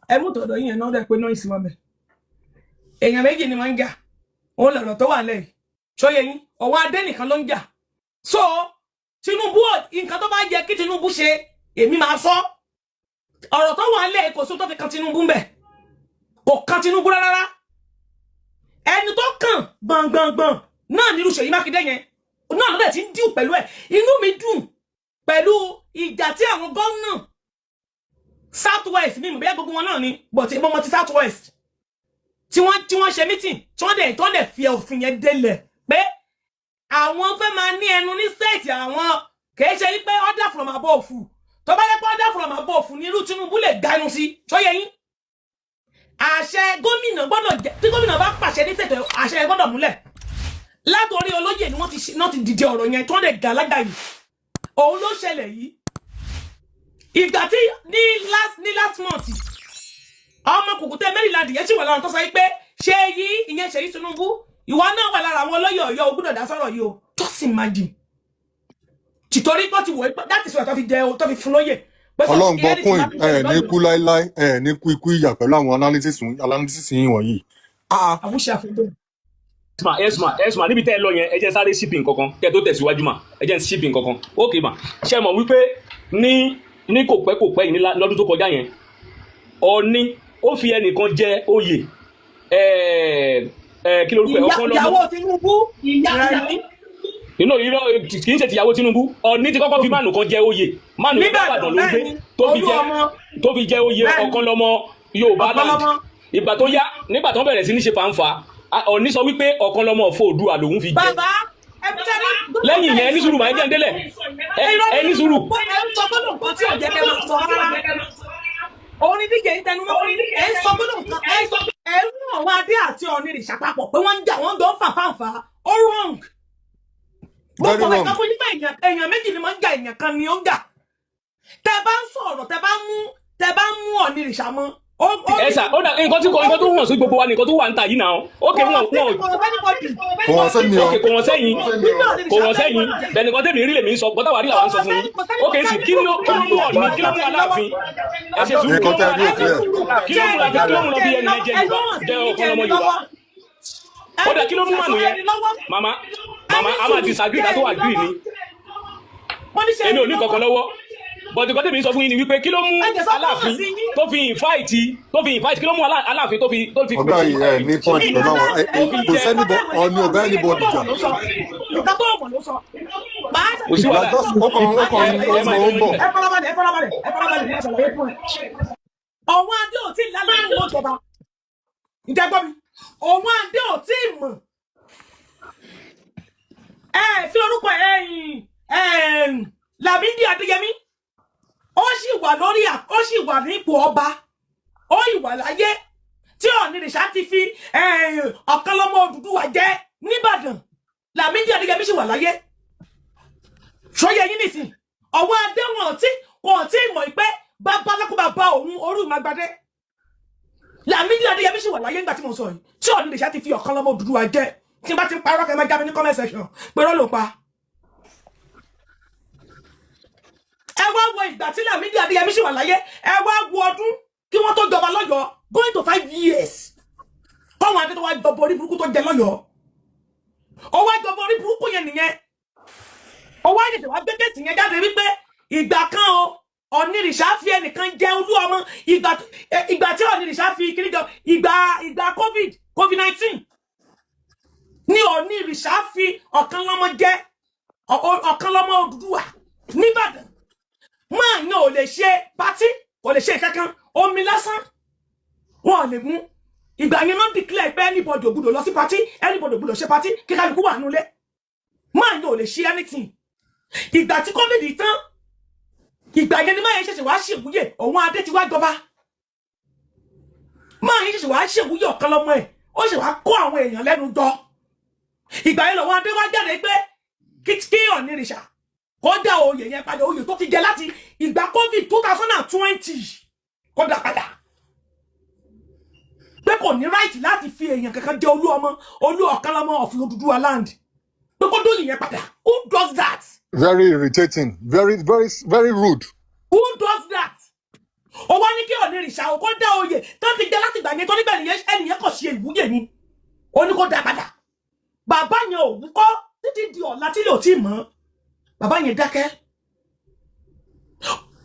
Ẹ mú tọ̀dọ̀ yín yẹn náà dẹ̀ pé náà ìsìn wọn bẹ̀. Èèyàn méjì ni mo ń jà, òun lọ̀rọ̀ tó wà lẹ́yìn sóyè yín. Ọ̀wọ́ adé nìkan ló ń jà. So Tinubu, nǹkan tó bá yẹ kí Tinubu ṣe, èmi máa sọ ọ̀rọ̀ tó wà lẹ́yìn. Kò sóhun tó fi kan Tinubu ń bẹ̀, kò kan Tinubu rárá. Ẹni tó kàn gbọ̀ngbọ̀ngbọ̀n náà nírú Ṣèyí Mákindé yẹn náà ló dẹ̀ ti ń díù pẹ̀lú ẹ̀. Inú mi dùn pẹ̀lú ìjà tí àwọn gómìnà South West, mi mọ̀ bí gbogbo wọn náà ni, but mo mọ̀ ti South West tí wọ́n ṣe meeting, tí wọ́n dẹ̀ tó dẹ̀ fi òfin yẹn délẹ̀ pé àwọn fẹ́ máa ní ẹnu ní state àwọn. Kìí ṣe wípé order from above. Tó bá yẹ pé order from above ní irú Tinubu lè ganu sí, ṣóyẹ yín, àṣẹ gómìnà gbọ́dọ̀ jẹ. Tí gómìnà bá pàṣẹ ní state, àṣẹ yẹn gbọ́dọ̀ múlẹ̀. Látòrí olóyè ni wọ́n ti náà ti dìde ọ̀rọ̀ yẹn, tí wọ́n dẹ̀ gà lágbà yìí. Òun ló ṣẹlẹ̀ yìí. Ìgbà tí ní last month, ọmọ kùkùté Maryland yẹn sì wà lára tó sọ pé ṣé yí ìyẹn Ṣèyí Tinubu, ìwọ náà wà lára àwọn olóyè Ọ̀yọ́, o gbọ́dọ̀ dá sọ̀rọ̀ yìí o. Just imagine, tìtorí pé ó ti wọ̀ ẹ́, that is why tó fi jẹ, tó fi fún lóyè. Ọlọ́run gbọ́, queen, ẹ ní kú láéláé, ẹ ní kú ikú ìyà pẹ̀lú àwọn analysis yín wọ̀nyí. Ah, àwùṣe àfẹ́gbẹ́. Esma, esma, esma, níbi tẹ́ ẹ lọ yẹn, ẹ jẹ́ sáré shipping kankan kẹ́ ẹ tó tẹ̀síwájú mà. Ẹ jẹ́ shipping kankan. Ok mà, ṣe mọ̀ wípé ní kò pẹ́ kò pẹ́ yìí, ní lọ́dún tó kọjá yẹn, Ọ̀ní ó fi ẹnìkan jẹ oyè, ẹ ẹ kí lorúkọ ẹ, ọ̀kan lọ́mọ Ìyàwó Tinubu Rẹ̀mí. Inú irọ́, kì í ṣe tìyàwó Tinubu. Ọ̀ní ti kọ́kọ́ fi mánu kan jẹ oyè, mánu yẹn Níbàdàn, Ìbàdàn ló ń gbé, bẹ́ẹ̀ni, tó fi jẹ Olúọmọ. tó fi jẹ oyè Bẹ́ẹ̀ni. ọ̀kan lọ́mọ Yorùbá land. Ọ̀kanlọ́mọ. Ìgbà tó yá, nígbà tó bẹ̀rẹ̀ sí ní ṣe fàǹfà, Ọ̀ní sọ wípé ọ̀kan lọ́mọ ọ̀fọ̀ Oòduà lòun fi jẹ. Bàbá ẹ tẹ́lẹ̀. Lẹ́yìn ìyẹn, ẹni sùúrù, máa ń jẹ́ ń délẹ̀. Ẹni sùúrù. Ẹ ń sọ gbọ́dọ̀ nǹkan tí ò jẹ́ kẹ́ máa sọ rárá. Òun ni díje yín tẹnu mọ́ fún yín. Ẹ ń sọ gbọ́dọ̀ nǹkan, ẹ ń sọ, ẹ ń mú àwọn adé àti Ọ̀nìrìṣà papọ̀ pé wọ́n ń jà, wọ́n jọ ń fà fáǹfà. Ó wrong. Mo Very kọ̀wé wrong. kan fún yín pé èèyàn méjì ni wọ́n ń jà, èèyàn kan ni ó ń jà. Tẹ bá ń sọ̀rọ̀, tẹ bá ń mú Ọ̀nìrìṣà mọ́, ó Ẹ sà, ó dà, nǹkan tí nǹkan tó hàn sí gbogbo wa ni nǹkan tó wà ń ta yìí náà. Ókè, kò wọn sí wọn kò sí anybody. Kò wọ́n sẹ́mi o. Ókè, kò wọ́n sẹ́yìn, kò wọ́n sẹ́yìn bẹ́ẹ̀. Nǹkan tẹ̀mí rí lèmi ń sọ, gbọ́dọ̀ wà rí làwọn ń sọ fún yín. Ókè sì, kí ló mú Ọ̀ọ̀ni, kí ló mú Aláàfin? Ẹ ṣe sùúrù. Nǹkan tẹ́ rí ò clear. Kí ló mú Aláàfin, kí ló mú lọ bí ẹni jẹ Yorùbá jẹ ọ̀kan lọ́mọ Yorùbá? Ó dà, kí ló mú mànù yẹn? Màmá, màmá, a máa disagree ká tó agree ni. Èmi ò ní kankan lọ́wọ́, but nǹkan tẹ̀mí sọ fún yín ni wípé kí ló mú Aláàfin tó fi invite, kí ló mú Aláàfin tó fi Ọ̀gá yìí, ẹ ní point pẹ̀lú àwọn kò sẹ́nibọ̀ Ọ̀ọ̀ni ò bá anybody jà. Nǹkan tó mọ̀ ló sọ. Kò sí wàhálà. Ó kàn Ẹ ó máa ó ń bọ̀. Ẹ farabalẹ̀, ẹ farabalẹ̀, ẹ farabalẹ̀, ẹ ṣàlàyé fún ẹ. Ọ̀wọ́n adé ò tí ì lálẹ́ nínú ìjọba. Ǹjẹ́ gbọ́ mi? Ọ̀wọ́n adé ò tí ì mọ̀. Ẹ fi orúkọ ẹ̀yìn Lámídì Adéyẹmí. Ó sì wà lórí ó sì wà nípò ọba. Ó ì wà láyé tí Ọ̀nìrìṣà ti fi Ọ̀kanlọ́mọ Odùduwà jẹ nìbàdàn. Lámídì Adéyẹmí sì wà láyé. Ṣọyẹ yín nìsín, ọwọ́ adé wọn tí kò tí ì mọ̀ pé babaláko bá òun orú ìmàgbadé. Lámídì Adéyẹmí sì wà láyé nígbà tí mo sọ yìí tí Ọ̀nìrìṣà ti fi Ọ̀kanlọ́mọ Odùduwà jẹ. Tí n bá ti ń parọ́, kẹ́ máa já mi ní comment section pé rọ́ ló pa. Ẹ wá wo ìgbà tí Lámídì Adéyẹmí sì wà láyé, ẹ wá wo ọdún kí wọ́n tó jọba lọ́yọ̀ọ́, going to 5 years kọ́wọn adé tó wá jọba orí burúkú tó jẹ lọ́yọ̀ọ́. Ó wá jọba orí burúkú yẹn nìyẹn, ó wá tètè wá gbé case yẹn jáde wípé ìgbà kan o, Ọ̀nìrìṣà fi ẹnìkan jẹ olú ọmọ. Ìgbà tí Ọ̀nìrìṣà fi kiri jọ, ìgbà COVID-19 ní Ọ̀nìrìṣà fi Ọ̀kanlọ́mọ jẹ Ọ̀kanlọ́mọ Odùduwà nìbàdàn. Máa yan ò lè ṣe party, kò lè ṣe kankan, omi lásán wọn ò lè mú. Ìgbà yẹn náà declare pé anybody ò gbọ́dọ̀ lọ sí party, anybody ò gbọ́dọ̀ ṣe party, kí kálukú wà nulẹ̀. Máa yan ò lè ṣe anything. Ìgbà tí COVID tán, ìgbà yẹn ni máa yẹn ṣẹ̀ṣẹ̀ wá ṣèwúyè. Òun adé ti wá jọba, máa yẹn ṣẹ̀ṣẹ̀ wá ṣèwúyè Ọ̀kanlọ́mọ ẹ̀, ó ṣẹ̀ wá kó àwọn èèyàn lẹ́nu jọ. Ìgbà yẹn lọ́wọ́ adé wá jáde pé kí Ọ̀nìrìṣà kó dá oyè yẹn padà, oyè tó ti jẹ láti ìgbà COVID 2020, kó dá padà, pé kò ní right láti fi èèyàn kankan jẹ olú ọmọ, olú Ọ̀kanlọ́mọ of Odùduwà land, pé kó dóyè yẹn padà. Who does that? Very irritating, very, very, very rude. Who does that? Ó wá ní kí Ọ̀nìrìṣà ò kó dá oyè tó ti jẹ láti ìgbà yẹn, tó nígbà yẹn ẹnìyẹn kò ṣe ìwúyè ni, ó ní kó dá padà. Bàbá yẹn ò wúkọ́ títí di ọ̀la tí yóò tí ì mọ̀. Bàbá yẹn dákẹ́.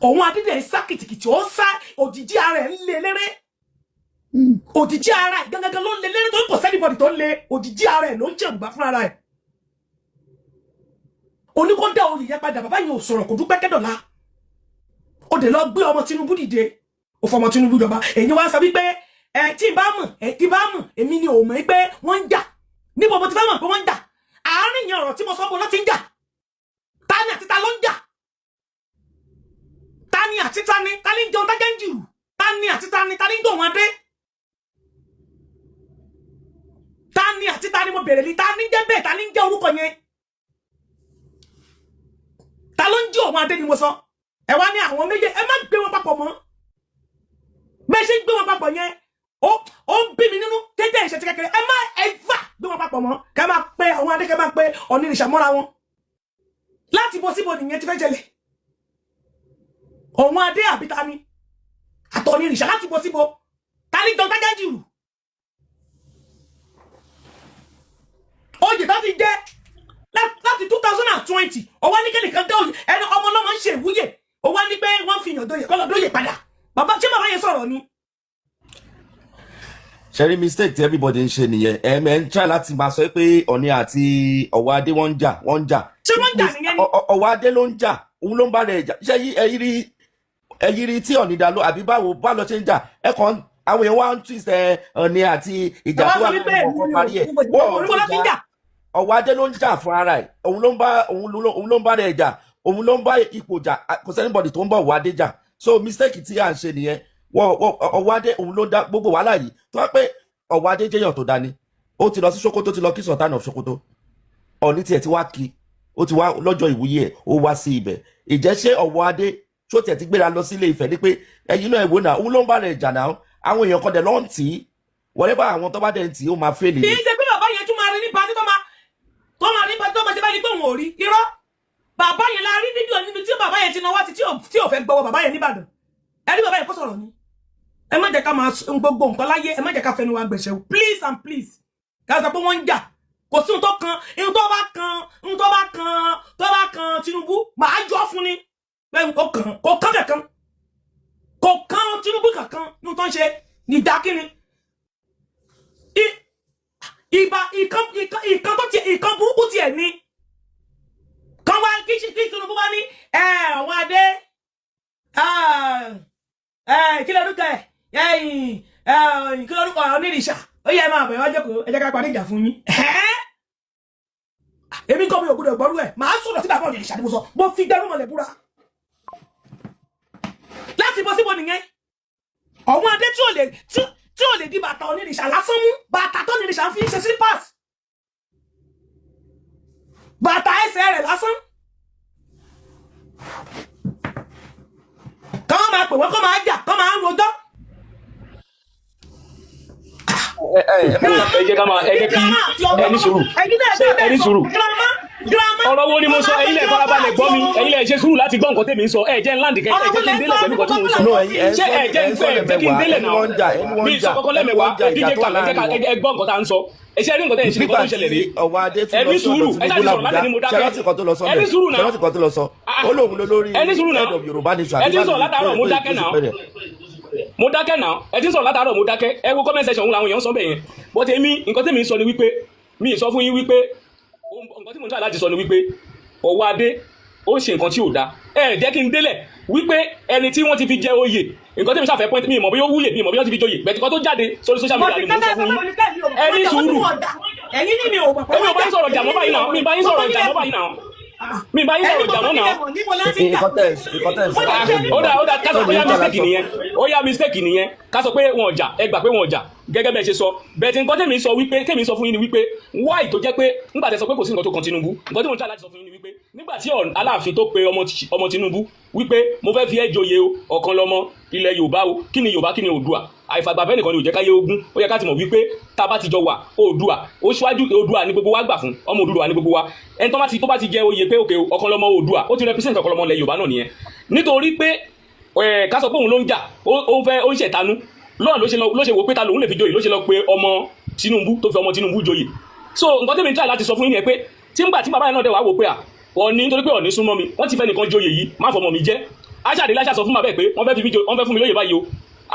Òun adídẹ̀ ń sá kìtìkìtì, ó ń sá, òjijì ara ẹ̀ ń lé léré. Òjijì ara ẹ̀ gangan ló ń lé léré, tó ń kò sẹ́nibọ̀dì tó ń lé, òjijì ara ẹ̀ ló ń jẹ̀rùbá fún ara ẹ̀. Oní kó dá oyè yẹn padà. Bàbá yẹn ò sọ̀rọ̀, kò dúpẹ́ kẹ́dọ̀la. Ó dẹ̀ lọ gbé ọmọ Tinubu dìde, ó fọmọ Tinubu jọba. Èyí wá ń sọ wípé ẹ tí n bá mọ̀, ẹ tí n bá mọ̀, èmi ni ò mọ̀ pé wọ́n ń jà. Níbo mo ti fẹ́ mọ̀ pé wọ́n ń jà? Àárín yẹn, ọ̀rọ̀ tí mo sọ, bó ló ti ń jà? Tani àti ta ló ń jà? Tani àti tani? Tani ń jẹun tájẹ́ ń jìrù? Tani àti tani? Tani ń dùn wọn dé? Tani àti tani mo bèrè ní? Tani ń jẹ́ bẹ́ẹ̀? Tani ń jẹ́ orúkọ yẹn? Ta ló ń jí òun adé ni mo sọ. Ẹ wá ní àwọn méjì, ẹ má gbé wọn papọ̀ mọ́. Bẹ́ẹ̀ ṣe ń gbé wọn papọ̀ yẹn, ó ń bí mi nínú kéde ìṣe ti kékeré. Ẹ má ẹ fà gbé wọn papọ̀ mọ́, kẹ máa pe àwọn adé, kẹ máa pe Ọ̀nìrìṣà mọ́ra wọn. Láti bo síbo nìyẹn ti fẹ́ jẹlẹ̀? Òun adé àbí ta ni àtọ̀nìrìṣà? Láti bo síbo? Ta ni jọ tájá jù oyè tó ti jẹ́ láti 2020? Ó wá ní kẹ́nìkan dé oyè ẹni ọmọ ọlọ́mọ ń ṣe ìwúyè, ó wá ní pé wọ́n fi yàn dóyè, kọ́ lọ dóyè padà. Bàbá, ṣé bàbá yẹn sọ̀rọ̀ ni? Ṣẹ́rí, mistake tí everybody ń ṣe nìyẹn. Ẹ mẹ́ ń try láti máa sọ pé Ọ̀ní àti Ọ̀wọ́ Adé wọ́n ń jà, wọ́n ń jà. Ṣé wọ́n ń jà nìyẹn ni? Ọ̀wọ́ Adé ló ń jà, òun ló ń bá rẹ̀ jà. Ṣé ẹyí rí tí Ọ̀ní dá ló àbí báwo bá lọ ṣe ń jà? Ẹ kàn àwọn èèyàn wá ń twist ẹ Ọ̀ní àti ìjà Ẹ wá tó sọ wà wípé láàrin wọn kọ́ parí ẹ̀. Wọ́n oníbo ló ti ń jà. Ọ̀wọ́ Adé ló ń jà fún ara ẹ̀. Òun ló ń bá rẹ̀ jà, òun ló ń bá ipò jà. Kò sí anybody tó ń bá Ọ̀wọ́ Adé jà. So mistake tí à ń ṣe nìyẹn. Wọ́n Ọwádé òun ló dá gbogbo wàhálà yìí. Tó wá pé Ọwádé jẹ́yàn tó dání, ó ti lọ sí Sokoto, ti lọ kí Sultan of Sokoto. Ọ̀ní tiẹ̀ ti wá kí, ó ti wá lọ́jọ́ ìwúyè ẹ̀, ó wá sí ibẹ̀. Ìjẹ́ ṣé Ọwádé ṣó tiẹ̀ ti gbéra lọ sílé Ifẹ̀ ní pé ẹ̀yin náà ẹ̀ wò náà, òun ló ń bá rẹ̀ jà náà. Àwọn èèyàn kan dẹ̀ lọ́n tì í, whatever, àwọn tó bá dẹ̀ ń tì í, ó máa fail Kì ni. í ṣe pé bàbá yẹn tún máa rí ní party tó máa rí party, tó máa ṣe báyìí pé òun ò rí. Irọ́, bàbá yẹn la rí fídíò níbi tí bàbá yẹn ti náwó àti tí ò fẹ́ gbọ́wọ́ bàbá yẹn nìbàdàn. Ẹ rí bàbá yẹn kó sọ̀rọ̀ ni. Ẹ má jẹ́ ká máa gbogbo nǹkan láyé, ẹ má jẹ́ ká fẹnu wa gbẹ̀ṣẹ̀ o. Please and please, ká sọ pé wọ́n ń jà, kò sí ohun tó kan, ohun tó bá kan, ohun tó bá kan Tinubu, màá yọ fún ni pé kò kàn, kò kàn kankan, kò kan Tinubu kankan. Ní ohun tó ń ṣe ní ìdákíni ìbá ìkan ìkan ìkan tó tiẹ̀, ìkan burúkú tiẹ̀ ni kan wá kí Tinubu wá ní ẹ àwọn adé ẹ kí lórúkọ ẹ ẹyìn ẹ kí lórúkọ onírìṣà, ó yẹ ẹ máa bẹ̀ wá jókòó, ẹ jẹ́ ká parí ìjà fún yín. Èmi kọ́ mi ò gbọdọ̀ gbọ́rú ẹ̀, màá sọ̀rọ̀ sí bàbá onírìṣà ni mo sọ, mo fi gbẹ́rù mọ̀lẹ̀ búra láti bọ́ síbo nìyẹn. Ọ̀wọ́n adé tí ò lè di bàtà onírìṣà lásán mú, bàtà tó onírìṣà fi ń ṣe slippers, bàtà ẹsẹ̀ rẹ̀ lásán, kọ́ máa pè wọ́n, kọ́ máa jà, kọ́ máa rojọ́. Ẹ jẹ́ ká máa, ẹ jẹ́ kí ẹ ní sùúrù. Ṣé ẹ ní sùúrù? Ọ̀rọ̀ wo ni mo sọ? Ẹ̀yin lẹ farabalẹ̀ gbọ́ mi, ẹ̀yin lẹ ṣe sùúrù láti gbọ́ nǹkan tèmi ń sọ. Ẹ jẹ́ ń láǹdì kẹ, ẹ jẹ́ kí n délẹ̀ pẹ̀lú nǹkan tí mo ń sọ. No, ẹ̀yin ẹ̀ ń Ṣé sọ ẹ jẹ́ ẹ̀ ń ń sọ fẹ́ ẹ jẹ́ kí n lẹ́mẹ̀wá, délẹ̀ ẹni náà? wọ́n ń jà, ẹni wọ́n Mi ń sọ jà, kọ́kọ́ ẹni lẹ́mẹ̀wá. wọ́n ń jà, Ẹ ìjà DJ tó wà Khaled, ẹ jẹ́ ká láàrin wọn. ẹ gbọ́ nǹkan tá à ń sọ. Ẹ ṣe rí nǹkan tẹ́ ẹ ṣe, nǹkan Nígbà tó ń ṣẹlẹ̀ tí rí. Ọwádé tún Ẹ lọ ní sí ọ̀dọ̀ sùúrù, ẹ Tinubu ṣáà ti sọ̀rọ̀ l'Àbújá, látẹ̀ ní mo ṣe dákẹ́. rántí kan tó lọ sọ Ẹ ní bẹ́ẹ̀? sùúrù Ṣe náà. rántí kan tó lọ sọ? Ah, Ó lóun ló lórí ẹ ní sùúrù náà. head of Yorùbá nation, Ẹ àbí ti ń báwo sọ̀rọ̀ ni látàárọ̀, mo pé dákẹ́ pé náà. pé Mo dákẹ́ náà. Ẹ ti ń sọ̀rọ̀ látàárọ̀, mo dákẹ́. Ẹ wo comment section, òun làwọn èèyàn ń sọ bẹ́ẹ̀ yẹn. But èmi, nǹkan tèmi ń sọ ni wípé, mi ì sọ fún yín wípé nǹkan tí mo ń try láti sọ ni wípé Ọwọ́ Adé ó ṣe nǹkan tí ò dáa. Ẹ jẹ́ kí n délẹ̀ wípé ẹni tí wọ́n ti fi jẹ oyè, nǹkan tí mi ṣàfẹ́ point, mi ì mọ̀ bí ó wúyè, mi ì mọ̀ bí wọ́n ti fi joyè bẹ̀tì kan tó jáde sórí social media ni mò ń sọ fún yín. Ẹ ní sùúrù. Ẹ̀yin ní mi ò mọ̀ pé Èmi ò bá yín sọ̀rọ̀ jàmọ́ báyìí náà, mi ì bá yín sọ̀rọ̀ jàmọ́ báyìí náà, mi ì bá yín sọ̀rọ̀ jàmọ́ náà. Nǹkan tẹ́ nǹkan tẹ́ ẹ̀ sọ. Ah, ó dà, ká sọ pé ó yá mistake nìyẹn, ó yá mistake nìyẹn. Ká sọ pé wọn ò jà, ẹ gbà pé wọn ò jà gẹ́gẹ́ bẹ́ẹ̀ ṣe sọ bẹ́ẹ̀. Tí nǹkan tèmi sọ wípé, tèmi sọ fún yín ni wípé, why tó jẹ́ pé nígbà tẹ́ sọ pé kò sí nǹkan tó kan Tinubu, nǹkan tí mo ń try láti sọ fún yín ni wípé nígbà tí Aláàfin tó pe ọmọ Tinubu wípé mo fẹ́ fi ẹ́ joyè o, ọ̀kan lọmọ ilẹ̀ Yorùbá o, kí ni Yorùbá, kí ni Oòduà? Àìfàgbàfẹ́ nìkan ni ò jẹ́ káyé ogun. Ó yẹ ká ti mọ̀ wípé tá a bá ti jọ wà, Oòduà ó ṣíwájú. Oòduà ni gbogbo wa gbà fún, ọmọ Oòduà ni gbogbo wa. Ẹni tó bá ti jẹ oyè pé òkè ọ̀kan lọmọ Oòduà, ó ti represent ọ̀kan lọmọ ilẹ̀ Yorùbá náà nìyẹn. Nítorí pé ẹ ká sọ pé òun ló ń jà, ó fẹ́, ó ń ṣẹ̀tanú lọ́nà ló ṣe wò pé ta lòun lè fi joyè, ló ṣe lọ pé ọmọ Tinubu, tó fi ọmọ Tinubu joyè. So nǹkan tẹ́mi try láti sọ fún yín ni pé tí ngbà tí bàbá yẹn náà dẹ̀ wá wò pé à Ọ̀ní, nítorí pé Ọ̀ní súnmọ́ mi, wọ́n ti fẹ́ nìkan joyè yìí, má fọmọ mi jẹ́. Aṣáde láṣà sọ fún bàbá ẹ̀ pé wọ́n fẹ́ fi mí joyè, wọ́n fẹ́ fún mi lóyè báyìí o.